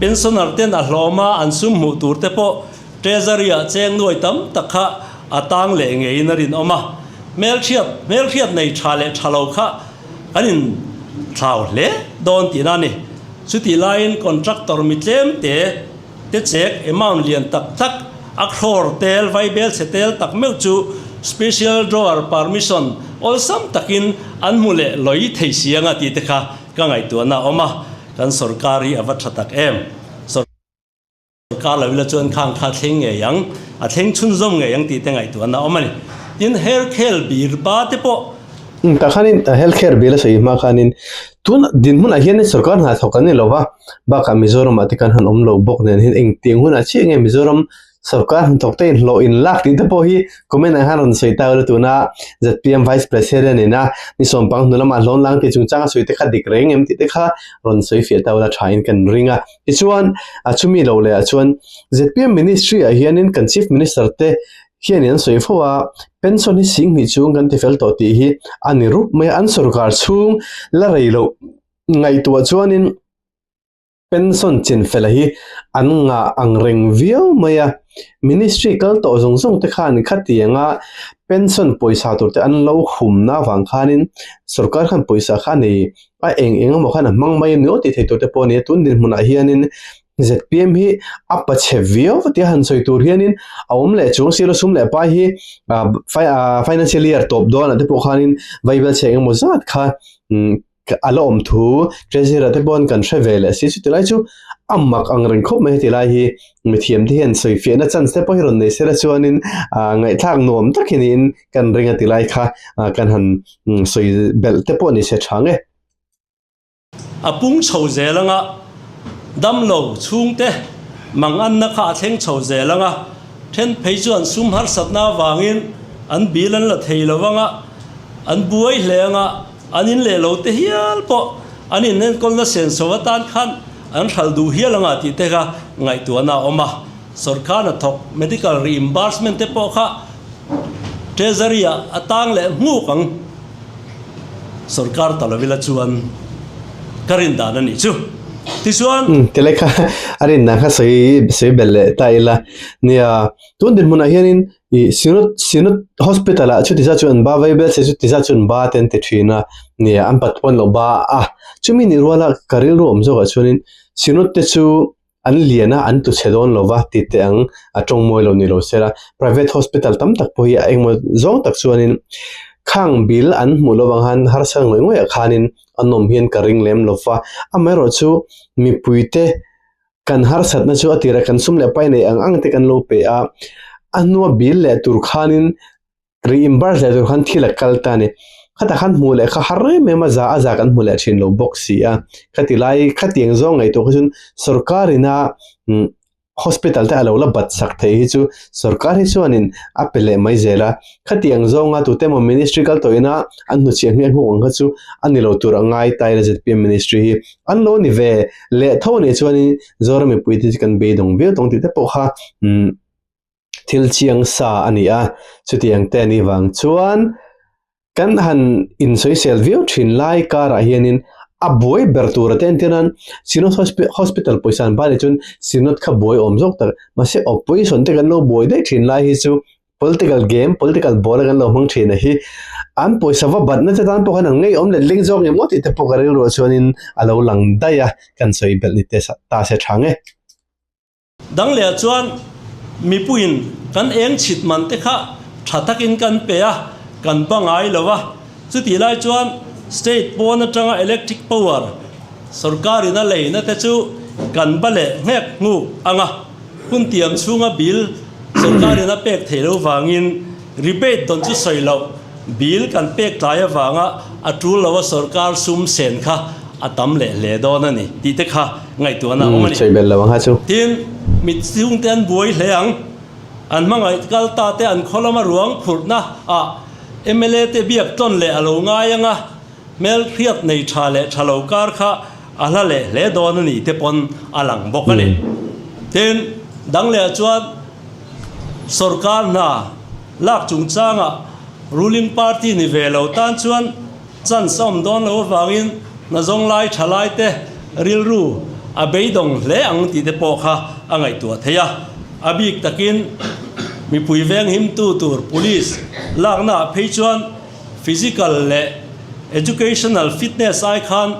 Pensioner ten a hlawma an sum hmuh tur te pawh Treasury ah cheng nuai tam tak kha a tang leh ngeiin a rinawm a. Hmelhriat hmelhriat nei tha leh tha lo kha kan in thlau hle dawn tihna a ni. Chutih laiin contractor mi tlem te te chek amount lian tak tak a crore tel vaibel chhe tel tak meuh chu special drawer permission awlsam takin an hmu leh lawi thei si anga tih te kha ka ngaihtuahna a awm a. Kan sorkar hi a va tha tak em? Sorkar lo ila chuan khang kha thleng ngei ang, a thleng chhunzawm ngei ang tih te ngaihtuahna a awm a ni. Tin, health care bill ba te pawh. Tah khanin health care bill a sawi hma khanin. Tun dinhmunah hian sorkar hna thawk an ni lo va, bakah Mizoramah te kan han awm lo bawk nen hian engtiang hunah chiah nge Mizoram sorkar hnathawk te inhlawh inlak tih te pawh hi comment ah hian rawn sawi ta ula tuna zpm vice president ina ni sawmpang hnu lamah hlawn lang tih chungchanga sawi te kha dik reng em tih te kha rawn sawi fiah ta ula thain kan ring a. Tichuan a chumi lo leh ah chuan zpm ministry ah hianin kan chief minister te hianin an sawi fo a, pension hi singhnih chung kan ti fel tawh tih hi a ni rup mai a, an sorkar chhung la rei loh ngaihtuah chuanin pension chin fela hi an ngah ang reng viau mai a, ministry kal tawh zawng zawng te khan khatianga pension pawisa tur te an lo humna avang khanin sorkar khan pawisa kha a nei a eng eng emaw khan a hmang mai a ni aw tih theih tur te pawh a ni a, tun dinhmunah hianin zpm hi a pachhe viau tia han sawi tur hianin a awm leh chuang silo sum leh pai hi ah financial year tawp dawnah te pawh khanin vaibel chhe engemaw zat kha umm a la awm thu treasury ah te pawh kan hre ve leh si chu tilai chu a mak ang reng khawp mai heti lai hi mithiam te hian sawi fiahna chance te pawh hi rawn nei sela chuanin ah ngaihthlak nuam tak hi niin kan ring a tilai kha ah kan han sawi belh te pawh ni se tha nge. A pung chho zel anga, damlo chhungte manganna kha a thleng chho zel anga, then phei chuan sum harsatna avangin an bill an la thei lo anga, an buai hle anga, an in leh lo te hial pawh an inenkawlna senso atan khan an hralh duh hial anga tih te kha ngaihtuahna a awm a. Sorkar hnathawk medical reimbursement te pawh kha Treasury ah a tang leh nghuk ang. Sorkar ta lovila chuan ka rin dan a nih chu. Tichuan. Umm tilai kha a rin dan kha sawi sawi belh leh ta ila. Nia tun dinhmunah hianin ih Synod Synod Hospital ah chuti zat chu an ba vai bel se chuti zat chu an ba te an ti thin a. Nia an pat pawn loh ba a. Chumi nih ruala ka rilru awm zawkah chuanin Synod te chu An lian a, an tu chhe dawn lo va ti teh ang, a tawng mawi lo ni lo sela. Private hospital tam tak pawh hi a engmaw zawng tak chuanin khang bill an hmuh lo vang khan harsa ngawih ngawih ah khanin a nawm hian ka ring lem lo va. Amaherawh chu mipuite kan harsatna chu a tirah kan sum leh pai nei ang ang te kan lo pe a, a hnua bill leh tur khanin Reimburse leh tur khan thil a kal ta a ni. Khatah khan hmuh leh kha har em em a, za a za kan hmu leh thin lo bawk si a. Khati lai khatiang zawng ngaihtuah kha chuan sorkar ina hospital te a lo la bat sak theih hi chu sorkar hi chuanin a pe leh mai zel a. Khatiang zawnga tute emaw ministry kal tawh ina an hnuchhiah hmiah hmuh ang kha chu a ni lo tur a ngai ta ila zpm ministry hi an lo ni ve leh tho a nih chuanin Zoram mipui te chu kan beidawng viau tawng tih te pawh kha umm. Thil chiang sa a ni a, chutiang te anih vang chuan kan han insawisel viau thin lai karah hianin a buai ber tura te entir nan Synod Hospital pawisa an ban hi chuan Synod kha buai awm zawk tak mahse opposition te kan lo buai daih thin lai hi chu political game political ball a kan lo hmang thin a hi an pawisa va batna te tan pawh khan an ngeiawm let ling zawk ngemaw tih te pawh ka rilruah chuanin a lo lang daih a kan sawi belh ni te ta se tha nge. Dang leh chuan mipuiin kan eng chhit man te kha tha takin kan pe a, kan ba ngai lo a. Chutih lai chuan state pawn atanga electric power sorkarin a leina te chu kan ba leh nghek nghuk ang a. Hun tiam chhunga bill sorkarin a pek theih loh vangin rebate dawn chu sawi loh bill kan pek tlai avanga a tul loa sorkar sum sen kha a tam leh hle dawn a ni tih te kha ngaihtuahna a awm a ni. Sawi belh lo ang ha chu. Tin, mi chhungte an buai hle ang. An hmangaih kal ta te an khaw lama ruang phurhna ah mla te biak tawn leh a lo ngai ang a, hmelhriat nei tha leh tha lo kar kha a hla leh hle dawn a ni te pawn a lang bawk a ni. Tin, dang leh ah chuan sorkar hna lak chungchangah ruling party ni ve lo tan chuan Chance a awm dawn lo avangin hnazawng lai tha lai te rilru a beidawng hle ang tih te pawh kha a ngaihtuah thei a. A bik takin mipui veng himtu tur police lakna ah phei chuan physical leh educational fitness ai khan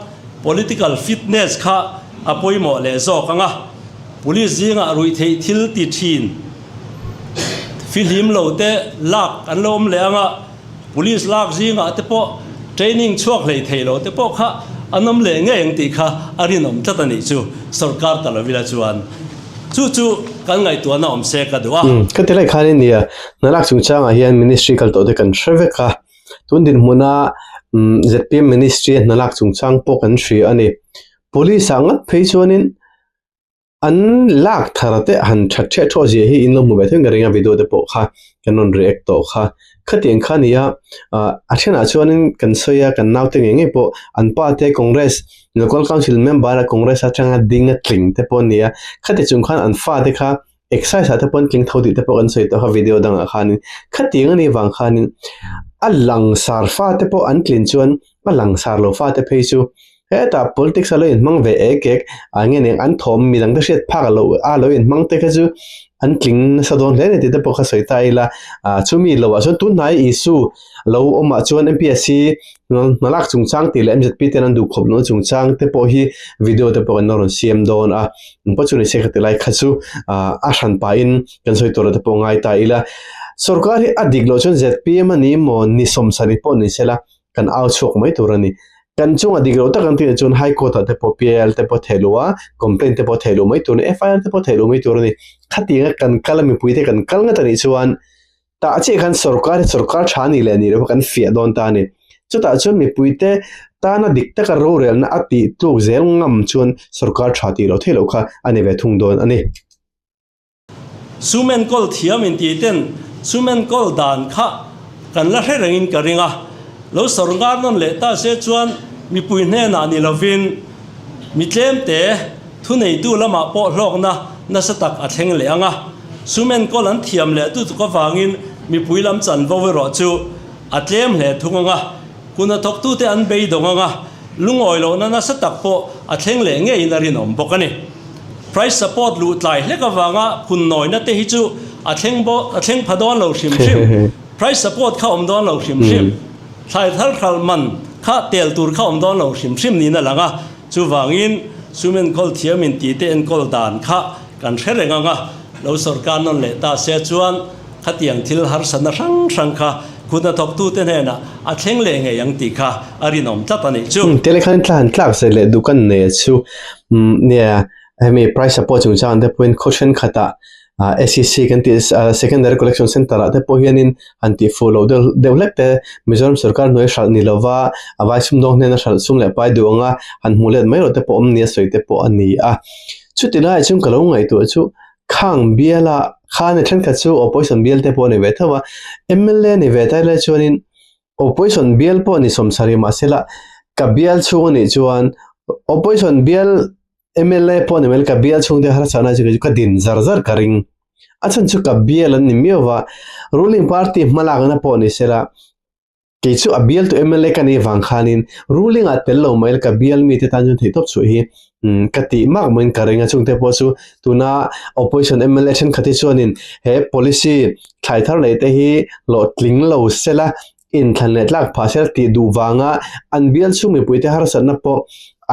political fitness kha a pawimawh leh zawk ang a. Police zingah ruihtheih thil ti thin fihlim lo te lak an lo awm leh ang a. Police lak zingah te pawh training chhuak hlei thei lo te pawh kha an awm leh ngei ang tih kha a rinawm tlat a nih chu sorkar ta lovila chuan chu chu kan ngaihtuahna awm se ka duh a. Umm ka ti lai khan in nia hna lak chungchangah hian ministry kal tawh te kan hre vek a, tun dinhmuna Zpm ministry a hna lak chungchang pawh kan hria a ni. Police ah ngat phei chuanin an lak thar te han that ṭheh ṭhawh zia hi in lo hmu ve theuhin ka ring a video te pawh kha kan rawn react tawh kha. Khatiang kha a ni a, ah a thenah chuanin kan sawi a kan naute ngei ngei pawh an pa te Congress Local Council member a Congress atanga ding a tling te pawh a ni a, khati chung khan an fate kha Exercise ah te pawh an tling tho tih te pawh kan sawi tawh a video dangah khanin khatiang a nih vang khanin a langsar fate pawh an tlin chuan a langsar lo fate phei chu hetah politics a lo inhmang ve ek ek ah nge nih an thawm midang te hriat phak a lo a lo inhmang te kha chu an tling nasa dawn hle a ni tih te pawh kha sawi ta ila ah chumi loh ah chuan tunhnai Isu lo awmah chuan MPSC hna lak chungchang tih leh MZP ten an duh khawp lohna chungchang te pawh hi video te pawh kan lo rawn siam dawn a engpawh chu ni se khati lai kha chu ah a hran pahin kan sawi tur te pawh ngai ta ila sorkar hi a dik loh chuan ZPM a ni maw ni sawmsarih pawh ni sela kan au chhuak mai tur a ni kan chunga dik loh tak an tih chuan high court ah te pawh PIL te pawh theh luh a complaint te pawh theh luh mai tur a ni FIR te pawh theh luh mai tur a ni khatianga kan kal a mipui te kan kal ngat a nih chuan. Tah chiah khan sorkar hi sorkar tha ni leh ni lo kan fiah dawn ta a ni. Chutah chuan mipuite tana dik taka rorelna a tih tluk zel ngam chuan sorkar tha tih loh theih loh kha a ni ve thung dawn a ni. Sum enkawl thiam intih ten sum enkawl dan kha kan la hre rengin ka ring a. Lo sorkar nawn leh ta se chuan mipui hnenah ni lovin mi tlemte Thuneitu lamah pawh hlawkna nasa tak a thleng leh ang a, sum enkawl an thiam leh tu tuk avangin mipui lam chanvo erawh chu a tlem hle thung ang a, kun a thawktute an beidawng ang a, lungawi lohna nasa tak pawh a thleng leh ngeiin a rinawm bawk a ni. Price support luh tlai hlek avanga phunnawina te hi chu a thleng a thleng pha dawn lo hrim hrim. Price support kha awm dawn lo hrim hrim. Thlai thar hralh man kha tel tur kha awm dawn lo hrim hrim niin a lang a. Chuvangin, sum enkawl thiam in tih te enkawl dan kha kan hre reng ang a, lo sorkar nawn leh ta se chuan khatiang thil harsatna hrang hrang kha kut hnathawktute hnenah a thleng leh ngei ang tih kha a rinawm tlat a nih chu. Tele khan tla han tlak zet leh duh kan nei a chu nia hemi price support chungchang te pawhin khaw thenkhatah SCC kan tih Secondary Collection Centre ah te pawh hianin han tih fuh loh deuh deuh hlek te Mizoram sorkar hnuai hralh ni lova a vai sumdawng hnena hralh sum leh pai duh anga han hmuh let mai loh te pawh awm nia sawi te pawh a ni a. Chuti laiah chuan ka lo ngaihtuah chu khang biala khan a thenkhat chu opposition bial te pawh a ni ve tho a, mla ni ve ta ila chuanin opposition bial pawh ni sawmsarih mahsela ka bial chhung a nih chuan opposition bial mla pawh ni mai ka bial chhungte harsatna chu kei chu ka din zar zar ka ring a chhan chu ka bial an ni miau va ruling party hmalakna pawh ni sela kei chu a bial tu mla ka nih vang khanin ruling ah tel lo mai ka bial mi te tan chuan theih tawp chhuah hi ka tih mak maiin ka ring a chungte pawh chu tuna opposition mla thenkhat hi chuanin he policy thlai thar leh te hi hlawhtling lo sela inthlan leh tlak phah sel tih duh vanga an bial chhung mipuite harsatna pawh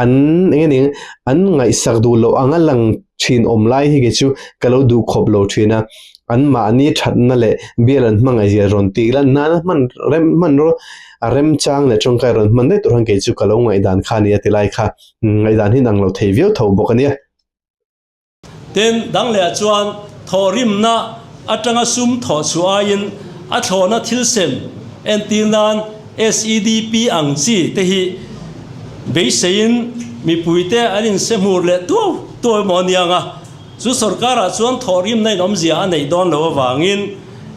an eng eng an ngaihsak duh loh anga lang thin awm lai hi kei chu ka lo duh khawp lo thin a, an mahni thatna leh bial an hmangaih zia rawn tih lan nana hman rem hmanraw a remchang leh tawngkai rawn hman daih tur khan kei chu ka lo ngaihdan kha a ni a ti lai kha ngaihdan hi inang lo thei viau tho bawk a nia. Tin, dang lehah chuan thawhrimna atanga sum thawh chhuah aiin a thlawhna thil sem entir nan SEDP ang chi te hi beiseiin mipuite an inse hmur leh tuau tuau emaw a niang a, chu sorkarah chuan thawhrimna in awmzia a neih dawn loh avangin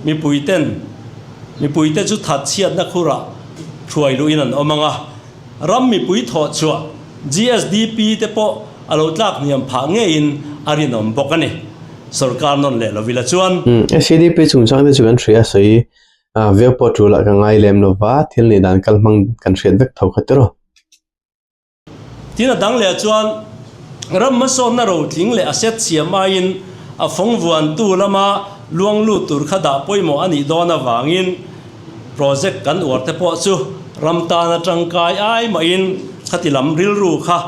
mipuiten mipuite chu thatchhiatna khurah hruai luhin an awm ang a. Ram mipui thawh chhuah GSDP te pawh a lo tlak hniam phah ngeiin a rinawm bawk a ni. Sorkar nawn leh lo ila chuan. SEDP chungchang te chu kan hria a sawi viau pawh tul ah ka ngai lem lo va, thil nih dan kal hmang kan hriat vek tho kha tiraw. Tin a dang leh chuan ram hmasawnna rotling leh a set siam aiin a fawng vuantu lama luang lut tur kha dah pawimawh a nih dawn avangin Project kan uar te pawh chu ram tana tangkai ai mahin khati lam rilru kha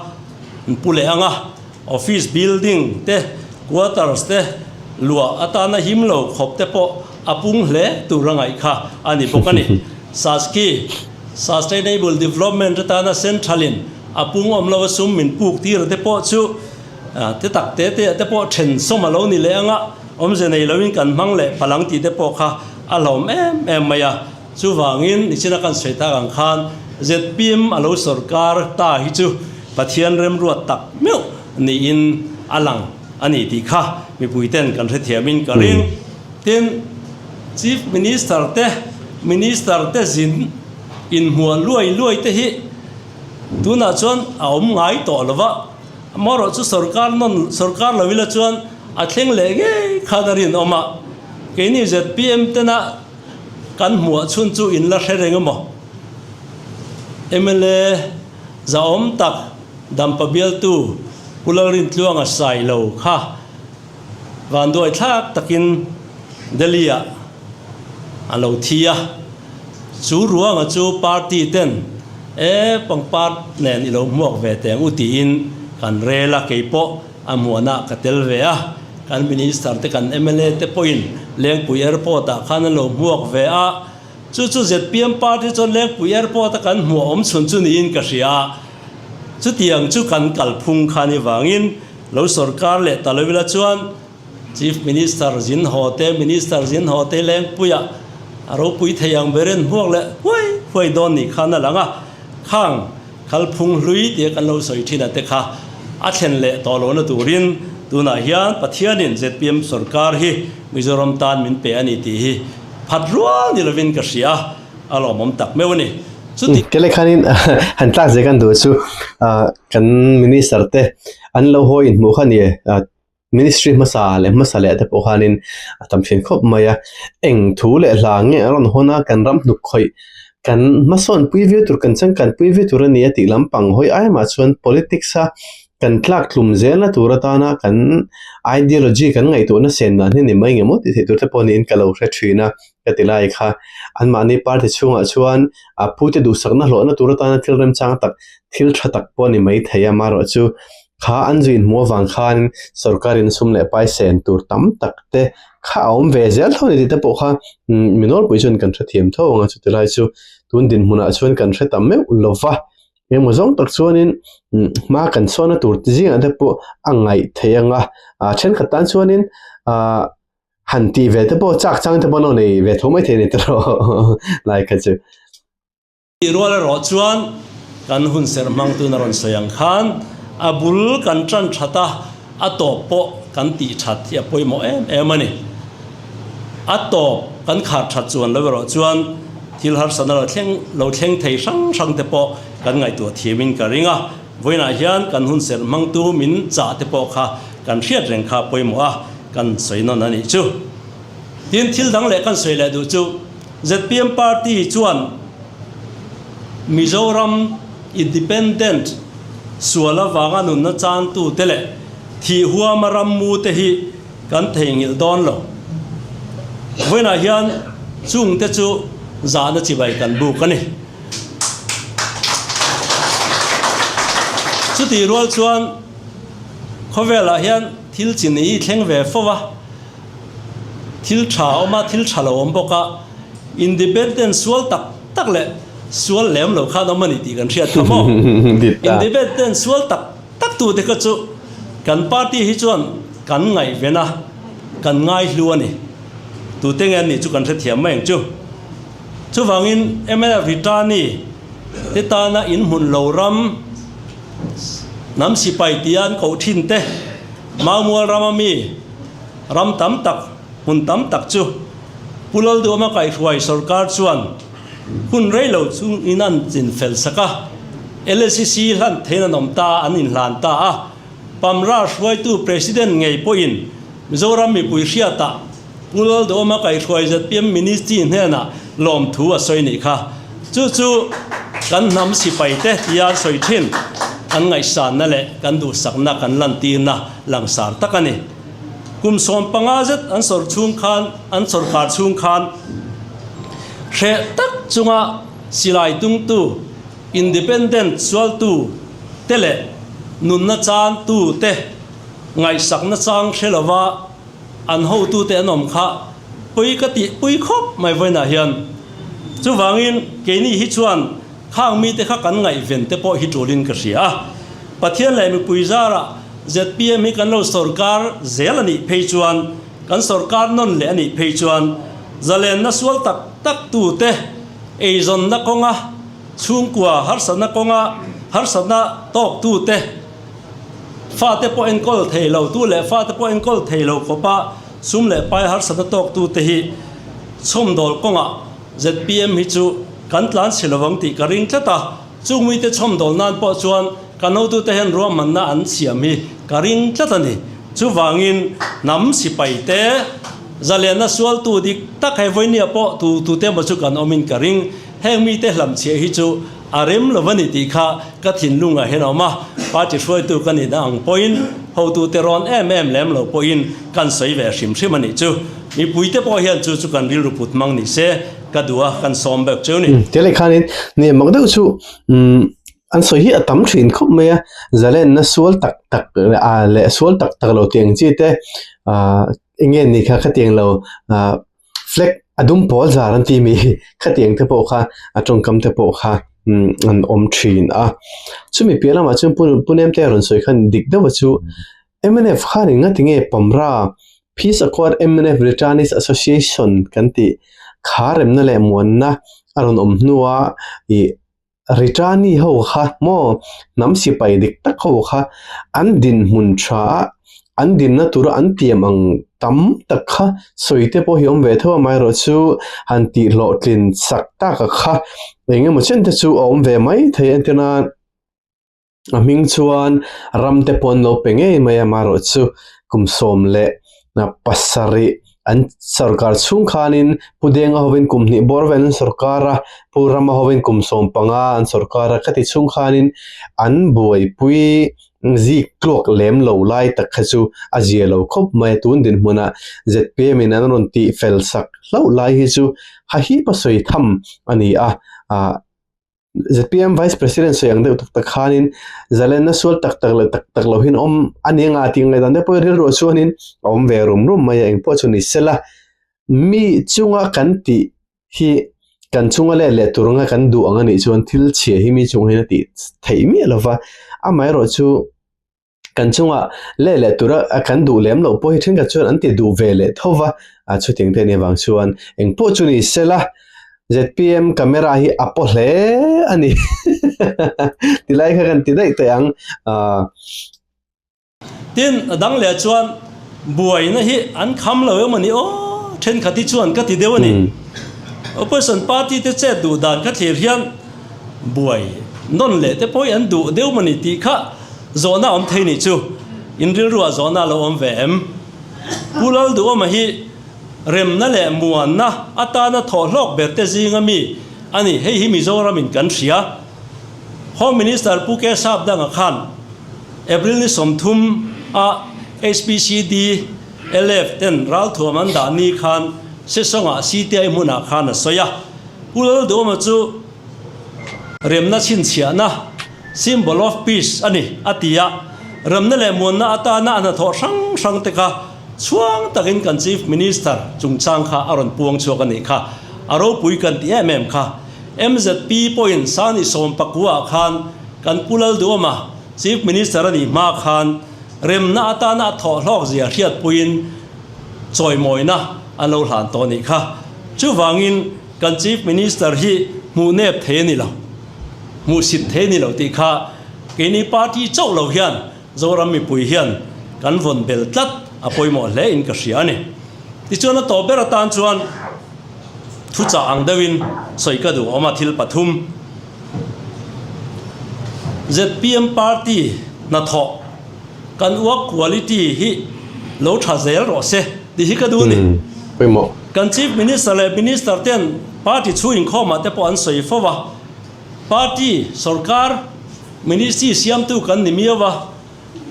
an pu leh ang a, office building te, quarters te luah atana him lo khawp te pawh a pung hle tur a ngaih kha a ni bawk a ni. Saski, Sustainable Development atana Central in a pung awm lo a sum min puk tir te pawh chu te tak te te te pawh then sawm a lo ni leh ang a, awmze nei loin kan hmang leh palang tih te pawh kha a hlawm em em mai a, chuvangin nichina kan sawi tak ang khan Zpm a lo sorkar ta hi chu Pathian remruat tak meuh niin a lang a ni tih kha mipuiten kan hrethiamin ka ring. Tin, Chief Minister te, Minister te zin inhmuah luai luai te hi tunah chuan a awm ngai tawh lo va, amaherawh chu sorkar nawn sorkar lo ila chuan a thleng leh ngei khan a rinawm a, keini zpm tena kan hmuah chhun chu in la hre reng emaw? Mla zahawm tak Dampa bialtu Pu Lalrintluanga Sailo kha Vanduai thlak takin Delhi-ah a lo thi a, chu ruanga chu party ten e pangpar nen i lo hmuak ve teng u tiin kan rel a, kei pawh a hmuahna ka tel ve a, kan minister te kan mla te pawhin Lengpui airport ah khan an lo hmuak ve a, chu chu zpm party chuan Lengpui airport a kan hmuah awm chhun chu niin ka hria a, chutiang chu kan kalphung kha ni vangin Lo sorkar leh ta lo ila chuan Chief Minister zin haw te, Minister zin haw te Lengpuia a ropui thei ang berin hmuak leh huai huai dawn nih khan a lang a, khang khalphung hlui tia kan lo sawi thin a te kha a thlen leh tawh lohna turin tunah hian Pathianin zpm sorkar hi Mizoram tan min pe a ni tih hi phat rual ni lovin ka hria a, a lawmawm tak meuh a ni. Chuti. Kele khanin han tlak zek an duh chu kan minister te an lo haw inhmuh kha ni ministry hmasa leh hmasa leh te pawh khanin a tam thin khawp mai a, eng thu leh hla nge an rawn hawn a kan ram hnuk khawih kan hmasawn pui viau tur kan changkan pui viau tur a ni a tih lampang hawi ai mah chuan politics a kan tlak tlum zelna tur atana kan ideology kan ngaihtuahna sen dan hi ni mai nge maw tih theih tur te pawh niin ka lo hre thin a. Ka ti lai kha anmahni party chhungah chuan a pute duhsakna hlawhna tur atana thil remchang tak thil tha tak pawh a ni mai thei a, amaherawh chu kha an zu inhmuh avang khan sorkarin sum leh pai sen tur tam tak te kha a awm ve zel tho a ni tih te pawh kha mi nawlpui chuan kan hrethiam tho ang a, chuti lai chu tun dinhmunah chuan kan hre ta meuh lo va, engemaw zawng tak chuanin hma kan sawnna tur te zingah te pawh a ngaih theih ang a, thenkhat tan chuanin ahh. Han tih ve te pawh chak chang te pawh an lo nei ve tho maithei a ni tawh lai kha chu. Tih rual erawh chuan kan hun serh hmangtun a rawn sawi ang khan a bul kan tan that a, a tawp pawh kan tih that hi a pawimawh em em a ni. A tawp kan khar that chuan lo erawh chuan thil harsatna lo thleng lo thleng thei hrang hrang te pawh kan ngaihtuah thiamin ka ring a. Vawiinah hian kan hun serh hmangtu min chah te pawh kha kan hriat reng kha a pawimawh a. Kan sawi nawn a nih chu. Tin, thil dang leh kan sawi leh duh chu zpm party chuan Mizoram Independent sual avanga nunna changtute leh thih huama rammute hi kan theihnghilh dawn lo. Vawiinah hian chungte chu zahna chibai kan buk a ni. Chutih rual chuan khawvelah hian Thil chi nei thleng ve fo a, thil tha a awm a, thil tha lo a awm bawk a, independent sual tak tak leh sual lem lo khan awm a ni tih kan hriat kha maw? Independent sual tak tak tute kha chu kan party hi chuan kan ngaihven a, kan ngaihlu a ni. Tute nge an nih chu kan hrethiam mai ang chu. Chuvangin mnf returnee te tana inhmun lo ram, Hnam sipai tia an koh thin te, Maumual rama mi ram tam tak, hmun tam tak chu Pu Lalduama kaihhruai sorkar chuan hun rei lo chungin an chin fel sak a, LACC hlan theiin an awm ta, an inhlan ta a. Pamra hruaitu President ngei pawhin Mizoram mipui hriatah Pu Lalduhawma kaihhruai zpm Ministry hnenah lawmthu a sawi nih kha. Chu chu kan hnam sipaite tia an sawi thin, kan ngaihsanna leh kan duhsakna kan lantirna langsar tak a ni. Kum 15 zet an sawr chhung khan an sawrkar chhung khan hreh tak chunga silai tungtu, independent sualtu te leh nunna chantu te ngaihsakna chang hre lova, An hotute an awm kha pui ka tih pui khawp mai vawiinah hian. Chuvangin keini hi chuan khang mite kha kan ngaihven te pawh hi tulin ka hria a. Pathian leh mipui zarah zpm hi kan lo sawrkar zel a nih phei chuan, kan sawrkar nawn leh a nih phei chuan zalenna sual tak tak tute eizawnna kawnga. Chhungkua harsatna kawnga harsatna tawktute, fate pawh enkawl thei lo tu leh fate pawh enkawl thei lo khawpa sum leh pai harsatna tawktute hi chhawmdawl kawngah zpm hi chu kan tlan si lovang tih ka ring tlat a. Chung mite chhawmdawl nan pawh chuan kan hotute hian ruahmanna an siam hi ka ring tlat a ni. Chuvangin hnam sipaite zalenna sualtu dik tak hei vawinia pawh tu tute emaw chu kan awmin ka ring. Heng mite hlamchhiah hi chu a rem lo a ni tih kha ka thinlungah hian a awm a. Party hruaitu ka nihna ang pawhin hotute rawn em em lem lo pawhin kan sawi ve hrim hrim a nih chu. Mipuite pawh hian chu chu kan rilru put hmang ni se. Ka duh a, kan sawm bawk cheu ni. Ti leh khanin ni mak deuh chu an sawi hi a tam thin khawp mai a, zalenna sual tak tak ah leh sual tak tak lo tih ang chi te ah eng nge ni kha khatiang lo ah flag a dum pawl zar an tih mi khatiang te pawh kha a tawngkam te pawh kha an awm thin a. Chumi piah lamah chuan Pu Nemte a rawn sawi khan dik deuh a chu mnf khanin nga tinge Pamra Peace Accord mnf Returnees Association kan tih kha remna leh muanna a rawn awm hnua ih Returnee ho kha maw hnam sipai dik tak ho kha an dinhmun tha a an dinna tura an tiam ang tam tak kha sawi te pawh hi awm ve tho a amaherawhchu han tih hlawhtlin sak tak a kha eng emaw chen te chu a awm ve mai thei a entirna. A hming chuan ram te pawh an lo pe ngei mai a, amaherawhchu kum 17 an sorkar chhung khanin Pu Denga hovin kum hnih bawr vel an sorkar a, Pu Rama hovin kum 15 an sorkar a, khati chhung khanin an buaipui zik tluak lem lo lai tak kha chu a zia lo khawp mai a, tun dinhmunah zpm in an rawn tih fel sak hlauh lai hi chu hahipa sawi tham a ni a, ah. Zpm Vice President sawi ang deuh tak tak khanin zalenna sual tak tak leh tak tak lohin awm a ni anga tih ngaihdan te pawh rilruah chuanin a awm ve rum rum mai a, engpawh chu ni sela mi chunga kan tih hi kan chunga let leh tur anga kan duh ang a nih chuan thil chhia hi mi chungah hian a tih theih miah lova, amaherawhchu Kan chunga leh leh tura kan duh lem loh pawh hi thenkhat chuan an ti duh ve leh tho va, a chutiang te nih avang chuan engpawh chu ni sela zpm camera hi a paw hle a ni tilai kha kan ti daih teh ang ah. Tin, a dang leh chuan buaina hi an kham lo emaw ni aw thenkhat hi chuan ka ti deuh a ni. Opposition party te chet duh dan kha thlir hian buai nawn leh te pawh hi an duh deuh maw ni tih kha Zawhna awm thei nih chu in rilruah zawhna a lo awm ve em? Pu Lalduhawma hi remna leh muanna atana thawh hlawk ber te zinga mi a ni, hei hi Mizoramin kan hria. Home Minister Pu K Sapdanga khan April ni 30 a HPCD LF ten ralthuam an dah ni khan Sesawngah CTI hmunah khan a sawi a. Pu Lalduhawma chu remna chhinchhiahna Symbol of Peace a ni, a ti a. Ramna leh muanna atana a hnathawh hrang hrang te kha chhuang takin kan Chief Minister chungchang kha a rawn puang chhuak a nih kha. A ropui kan ti em em kha. MZP pawhin Sani Sawmpakua khan kan Pu Lalduama Chief Minister a nih hma khan remna atana a thawh hlawk zia hriatpuiin chawimawina an lo hlan tawh a nih kha. Chuvangin kan Chief Minister hi hmuh nep thei a ni lo. Hmuhsit thei ni lo tih kha keini party chauh lo hian Zoram mipui hian kan vawn bel tlat a pawimawh hle in ka hria a ni. Tichuan a tawp ber atan chuan thuchah ang deuhin sawi ka duh awm a thil pathum. Zpm party hnathawh kan work quality hi lo tha zel rawh se tih hi ka duh a ni. Kan Chief Minister leh Minister ten party chhung inkhawmah te pawh an sawi fo a, party, sorkar, ministry siamtu kan ni miau a,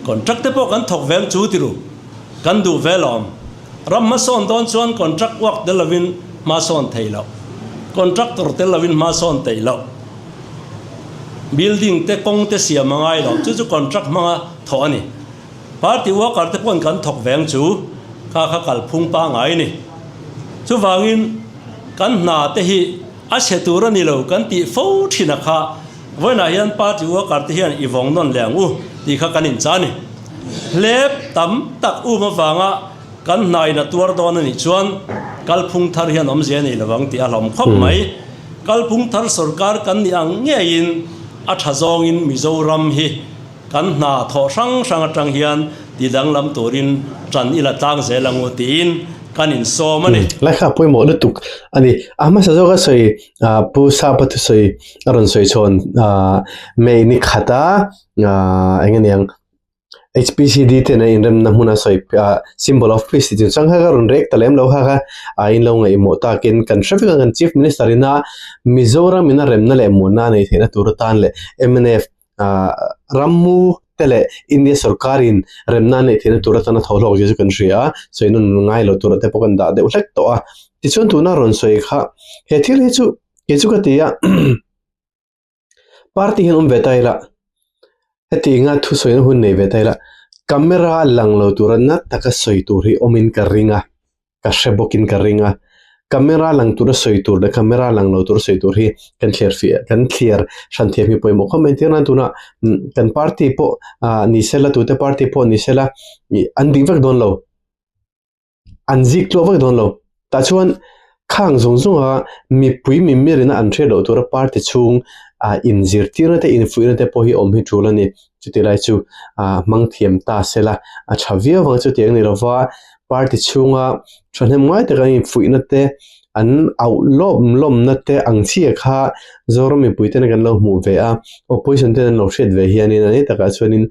contract te pawh kan thawk ve ang chu ti ru, kan duh ve lawm. Ram hmasawn dawn chuan contract work tel lovin hmasawn thei loh, contractor tel lovin hmasawn theih loh, building te kawng te siam a ngai lo, chu chu contract hmanga thawh a ni. Party worker te pawn kan thawk veng chu kha kha kalphung pangngai ni. Chuvangin kan hna te hi a chhe tur a ni lo kan tih fo thin a kha vawiinah hian party worker te hian i vawng nawn leh ang u tih kha kan incha a ni. Hlep tam tak um avanga kan hna in a tuar dawn a nih chuan kalphung thar hian awmzia a nei lovang tih a hlawm khawp mai. Kalphung thar sorkar kan nih ang ngeiin a tha zawngin Mizoram hi kan hna thawh hrang hrang atang hian ti danglam turin tan i la tlang zel ang u tiin kan insawm a ni. Laikha pawimawh lutuk a ni. A hmasa zawka sawi Pu Sapa thusawi a rawn sawi chhawn May ni khata eng nge niang HPCD ten an inremna hmuna sawi symbol of peace tih chungchang kha ka rawn rek ta lem lo kha kha a inlo ngaihmawh takin kan hre vek a kan Chief Minister ina Mizoram ina remna leh muanna a neih theihna tur atan leh mnf rammu te leh India sorkarin remna a neih theihna tur atana tho hlawk zia chu kan hria a sawi nawn ngai lo turah te pawh kan dah deuh hlek tawh a tichuan tuna rawn sawi kha he thil hi chu kei chu ka ti a. Party hian awm ve ta ila, heti anga thusawina hun nei ve ta ila, camera a lang lo tura na taka sawi tur hi awmin ka ring a, ka hre bawkin ka ring a, camera lang tura sawi tur leh camera lang lo tura sawi tur hi kan thliar fiah kan thliar hran thiam hi pawimawh khawp mai. Engtir nan tunah kan party pawh ah ni sela tute party pawh ni sela ih an ding vek dawn lo. An zik tluah vak dawn lo. Tah chuan khang zawng zawnga mipui mimir ina an hriat loh tura party chhung ah inzirtirna te infuihna te pawh hi awm hi tul a ni. Chuti lai chu ah hmang thiam ta sela a tha viau vang chutiang ni lova party chhunga thahnem ngai taka an infuihna te an auh lawm lawmna te ang chiah kha Zoram mipui tena kan lo hmuh ve a, opposition ten an lo hriat ve hianin a ni takah chuanin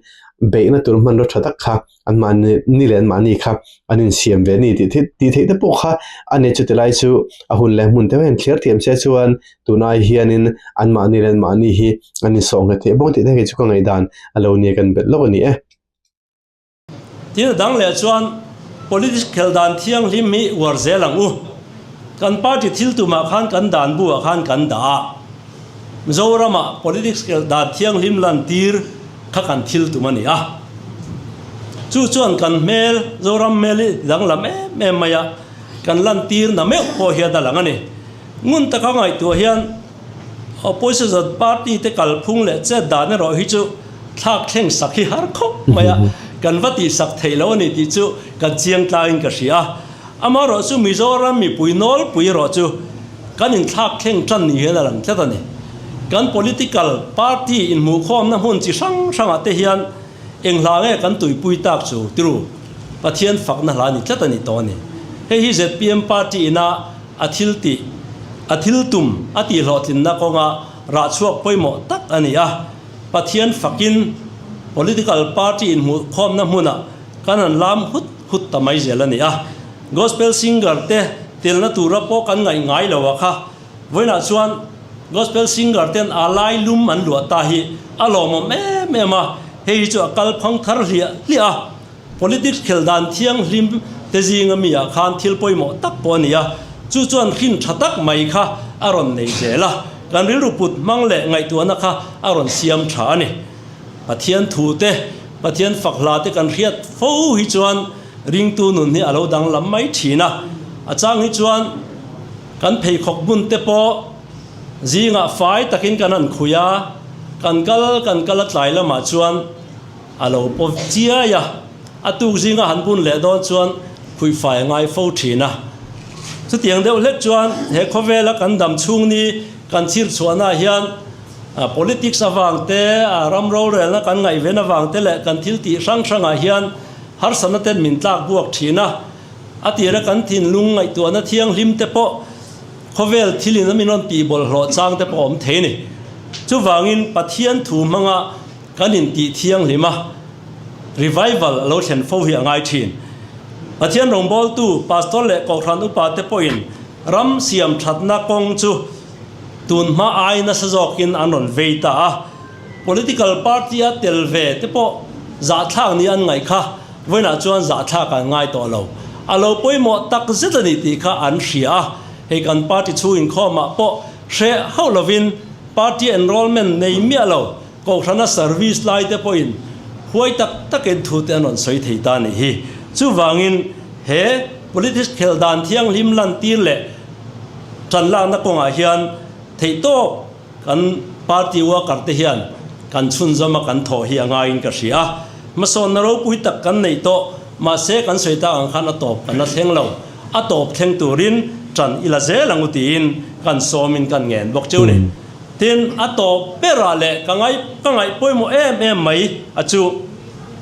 beihna tur hmanraw tha tak kha anmahni ni leh anmahni kha an insiam ve a ni tih theih tih theih te pawh kha a ni chuti lai chu a hun leh hmun te hian thlir thiam se chuan tunai hianin anmahni leh anmahni hi an insawh nghet theih bawk tih te hi chu ka ngaihdan a lo nia kan belh lawk a ni e. Thil dang leh chuan politics khel dan thianghlim hi uar zel ang u. Kan party thil tumah khan kan dan buah khan kan dah a. Mizoramah politics khel dan thianghlim lantir kha kan thil tum a ni a. Chu chuan kan hmel, Zoram hmel hi danglam em em mai a, kan lantir na meuh pawh hian a lang a ni. Ngun taka ngaihtuah hian Opposition party te kalphung leh chet dan erawh hi chu thlak thleng sak hi har khawp mai a, kan va tihsak theih lo a ni tih chu kan chiang tlangin ka hria a. Amaherawh chu Mizoram mipui nawlpui erawh chu kan inthlak thleng tan ni hian a lang tlat a ni. Kan political party inhmuhkhawmna hmun chi hrang hrangah te hian eng hla nge kan tuipui tak chu tiru Pathian fakna hla ni tlat a ni tawh a ni. Hei hi zpm party ina a thil tih, a thil tum a tihhlawhtlinna kawnga rahchhuak pawimawh tak a ni a. Pathian fakin political party inhmuhkhawmna hmunah kan han lam hut hut ta mai zel a ni a. Gospel singer te telna tura pawh kan ngaih ngai lo a kha. Vawiinah chuan Gospel singer ten a lai lum an luah ta hi a lawmawm em em a, hei hi chu a kal phang thar hliah hliah a. Politics khel dan thianghlim te zinga mi ah khan thil pawimawh tak pawh a ni a, chu chuan hrin tha tak mai kha a rawn nei zel a, kan rilru put hmang leh ngaihtuahna kha a rawn siam tha a ni. Pathian thu te, Pathian fak hla te kan hriat fo hi chuan ringtu nun hi a lo danglam mai thin a, a chang hi chuan kan pheikhawk hmun te pawh zingah fai takin kan han khui a, kan kal kan kal a tlai lamah chuan a lo paw chiai a, a tuk zinga han bun leh dawn chuan khuihfai a ngai fo thin a. Chutiang deuh hlek chuan he khawvela kan dam chhung ni kan chhir chhuahnaah hian politics avang te, ram rorelna kan ngaihven avang te leh kan thil tih hrang hrangah hian harsatna ten min tlak buak thin a. A tira kan thinlung ngaihtuahna thianghlim te pawh khawvel thilin a min rawn tih bawlhhlawh chang te pawh a awm thei a ni. Chuvangin Pathian thu hmanga Kan intih thianghlim a, revival a lo thlen fo hi a ngai thin. Pathian rawngbawltu, pastor leh kohhran upa te pawhin ram siam thatna kawng chu tun hma ai nasa zawkin an rawn vei ta a. Political party a tel ve te pawh zahthlak ni an ngaih kha vawiinah chuan zahthlak an ngai tawh lo. A lo pawimawh tak zet a ni tih kha an hria a, hei kan party chhung inkhawmah pawh hreh hauh lovin party enrollment nei miah lo Kohhrana service lai te pawhin huai tak takin thu te an rawn sawi thei ta a nih hi. Chuvangin he politics khelh dan thianghlim lantir leh tan lakna kawngah hian theihtawk kan party worker te hian kan chhunzawm a kan thawh hi a ngaiin ka hria a. Hmasawnna ropui tak kan neih tawh mahse kan sawi tak ang khan a tawp kan la thleng lo. A tawp thleng turin Ṭan i la zel ang u tiin kan sawmin kan ngen bawk cheu ni. Tin, a tawp berah leh ka ngai ka ngaih pawimawh em em mai a chu,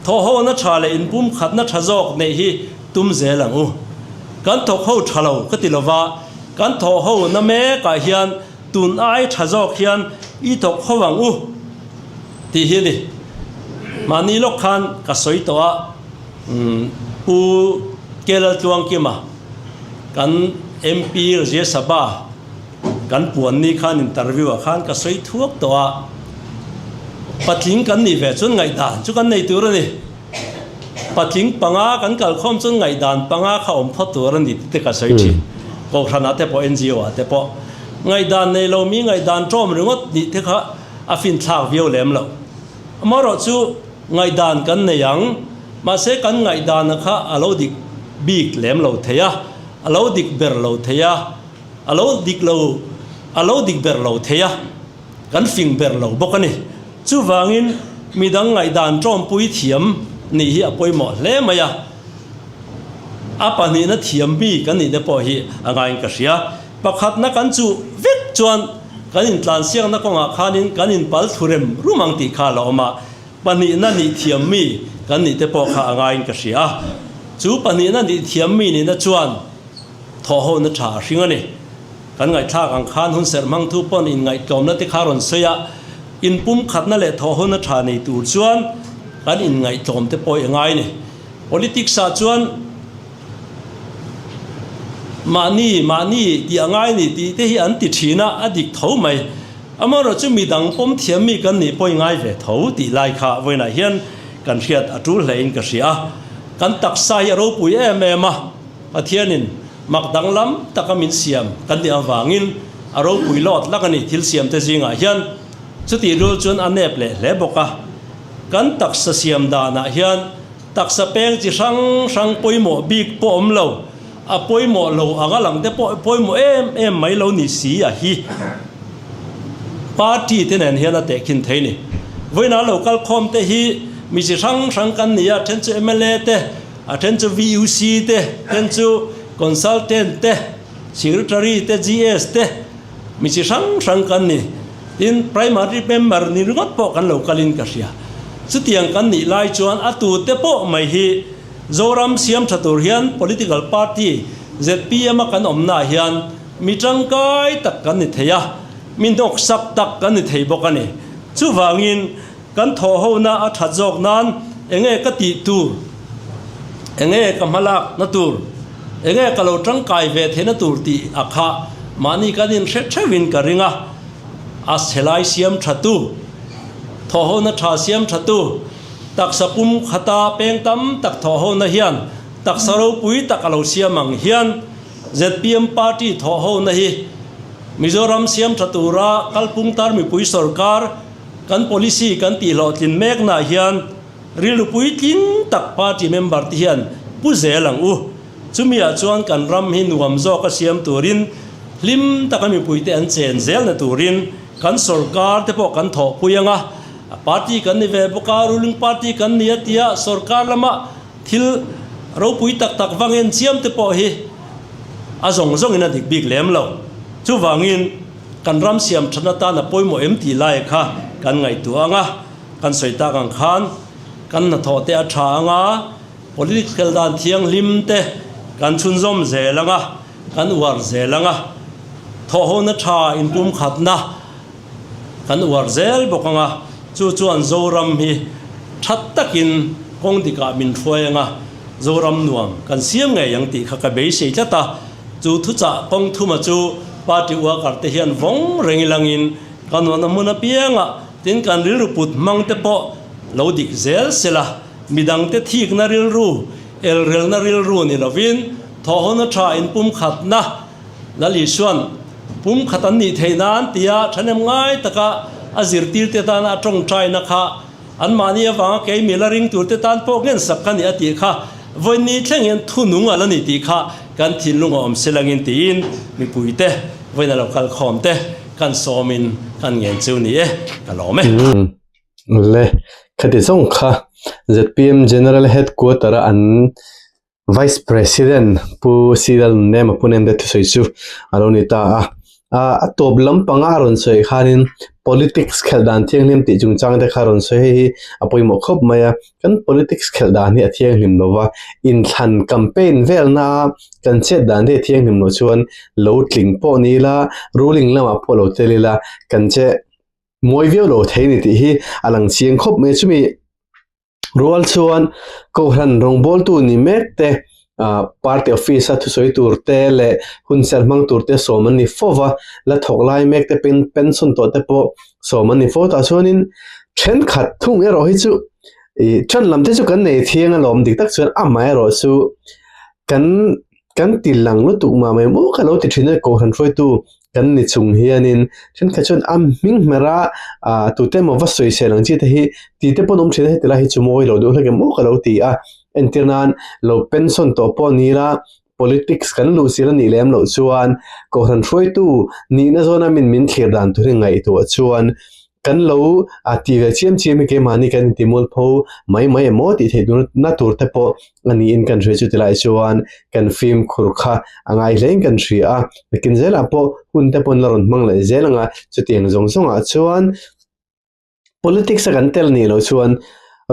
thawhhawna ṭha leh inpumkhatna ṭha zawk neih hi tum zel ang u. Kan thawk ho ṭha lo ka ti lova, kan thawh ho na mekah hian tun ai ṭha zawk hian i thawk ho ang u tih hi a ni. Mahni lawk khan ka sawi tawh a, Pu Kelaltluangkima, Kan MP Rajya Sabha kan puan ni khan interview ah khan ka sawi thuak tawh a, patling kan nih ve chuan ngaihdan chu kan nei tur a ni. Patling panga kan kalkhawm chuan ngaihdan panga kha awm phawt tur a ni tih te ka sawi thin. Kohhran ah te pawh NGO ah te pawh ngaihdan nei lo mi ngaihdan tawm ringawt nih te kha a finthlak viau lem lo. Amaherawhchu Ngaihdan kan nei ang, mahse kan ngaihdana kha a lo dik bik lem lo thei a, a lo dik ber lo thei a, a lo dik lo, a lo dik ber lo thei a, kan fing ber lo bawk a ni. Chuvangin midang ngaihdan tawmpui thiam nih hi a pawimawh hle mai a, a pahnihna thiam mi kan nih te pawh hi a ngaiin ka hria. Pakhatna kan chuh vek chuan kan intlansiakna kawngah khanin kan inpal thlu rem rum ang tih kha a la awm a, pahnihna nih thiam mi kan nih te pawh kha a ngaiin ka hria a. Chu pahnihna nih thiam mi nihna chuan thawhhona tha a hring a ni. Kan ngaihthlak ang khan hun serh hmang thu pawn inngaihtlawmna te kha rawn sawi a, inpumkhatna leh thawhhona tha nei tur chuan kan inngaihtlawm te pawh i ngai a ni. Politics ah chuan Mahni, mahni tih a ngai ni tih te hi an ti thin a, a dik tho mai. Amaherawh chu midang pawm thiam mi kan nih pawh i ngai ve tho tih lai kha vawiinah hian kan hriat a tul hlein ka hria a. Kan taksa hi a ropui em em a, Pathianin mak danglam taka min siam kan nih avangin a ropui lawt lak a ni thil siam te zingah hian. Chutih rul chuan a nep leh hle bawk a. Kan taksa siam danah hian Taksa peng chi hrang hrang pawimawh bik pawh awm lo, a pawimawh lo anga lang te pawh pawimawh em em mai lo ni si a hi party te nen hian a tehkhin thei ni. Vawiinah lo kal khawm te hi mi chi hrang hrang kan ni a, then chu mla te, a then chu VUC te, then chu consultant te, secretary te, GS te, Mi chi hrang hrang kan ni. Tin, primary member ni ringawt pawh kan lo kalin ka hria. Chutiang kan nih lai chuan a tute pawh mai hi Zoram siam tha tur hian political party zpm a kan awmnaah hian mi tangkai tak kan ni thei a, mi hnawksak tak kan ni thei bawk a ni. Chuvangin kan thawhhona a that zawk nan enge ka tih tur, enge ka hmalak na tur, Enge ka lo tangkai ve theihna tur tih a kha mahni kan inhre theuhin ka ring a, a chhelai siam tha tu, thawhhona tha siam tha tu, taksa pum khata peng tam tak thawhhona hian taksa ropui tak a lo siam ang hian zpm party thawhhona hi Mizoram siam tha tura kalpung tar mipui sorkar kan policy kan tihhlawhtlin meknaah hian Rilru puitling tak party member te hian pu zel ang u. Chumiah chuan kan ram hi nuam zawka siam turin hlim taka mipuite an chen zelna turin kan sorkar te pawh kan thawhpui ang a. Party kan ni ve bawk a, ruling party kan ni a tia sorkar lama thil ropui tak tak vang en chiam te pawh hi a zawng zawngin a dik bik lem lo. Chuvangin kan ram siam thatna tan a pawimawh em tih lai kha kan ngaihtuah ang a. Kan sawi tak ang khan kan hnathawh te a tha ang a, politics khel dan thianghlim te kan chhunzawm zel ang a, kan uar zel ang a, thawhhona tha inpumkhatna kan uar zel bawk ang a, chu chuan Zoram hi tha takin kawng dikah min hruai ang a, Zoram nuam kan siam ngei ang tih kha ka beisei tlat a, chu thuchah kawng thuma chu party worker te hian vawng reng ilangin kan nuahna hmun apiangah Tin, kan rilru put hmang te pawh lo dik zel sela, midangte thikna rilru, elrelna rilru ni lovin, thawhhawna tha inpumkhatna Lal Isua'n pumkhat an nih theih nan tia thahnem ngai taka a zirtirte tana a tawngtaina kha anmahni avanga keimi la ring turte tan pawh ngensak ka ni a tih kha vawiinni thleng hian thunung a la ni tih kha kan thinlung a awm selangin tiin mipuite vawiin a lo kalkhawm te Kan sawmin kan ngen chu ni e, ka lawm e. Le, khati zawng kha zpm General Headquarter a an Vice President Pu C Lalnunema Punem te thusawi chu a lo ni ta a. A tawp lampanga a rawn sawi khanin politics khelh dan thianghlim tih chungchang te kha a rawn sawi hei hi a pawimawh khawp mai a. Kan politics khelh dan hi a thianghlim lo va, inthlan campaign velna kan chet dan te hi a thianghlim loh chuan lo tling pawh ni ila, ruling lamah pawh lo tel ila kan che mawi viau lo thei a ni tih hi a lang chiang khawp mai a. Chumi Rual chuan Kohhran rawngbawltu ni mek te, party office a thusawi tur te leh hunserh hmang tur te sawm an ni fo va, la thawk lai mek te pension tawh te pawh sawm an ni fo tah chuanin thenkhat thung erawh hi chu ih ṭan lam te chu kan nei thiang alawm dik tak chuan amaherawh chu kan kan ti lang lutuk mah mai maw ka lo ti ṭhin a Kohhran hruaitu kan ni chung hianin thenkhat chuan a hming hmer a ah tute emaw va sawi sel ang chi te hi tih te pawh an awm thin a heti lai hi chu mawi lo deuh hlek em aw ka lo ti a entir nan lo pension tawh pawh ni ila politics kan luh sil a nih lem loh chuan kohhran hruaitu nihna zawna min min thlir dan tur hi ngaihtuah chuan Kan lo a ti ve chiam chiam hi keimahni kan inti mualpho mai mai em aw tih theih na tur te pawh a niin kan hria chu tilai chuan kan fimkhur kha a ngai hlein kan hria a, nakin zelah pawh hun te pawn la rawn hmang leh zel ang a, chutiang zawng zawngah chuan politics a kan tel nih loh chuan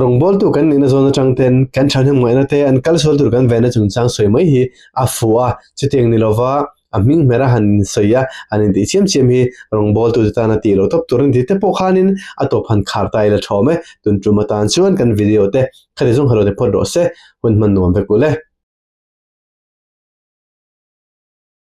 rawngbawltu kan nihna zawn atang ten kan thahnem ngaihna te an kal sual tur kan venna chungchang sawi mai hi a fuh a, chutiang ni lova a hming hmer a han sawi a, han intih chiam chiam hi rawngbawltute tana tih loh tawp tur a ni tih te pawh khanin a tawp han khar ta ila thawm e. Tun tum atan chuan kan video te khati zawng halo te phawt rawh se, hun hman nuam vek u le.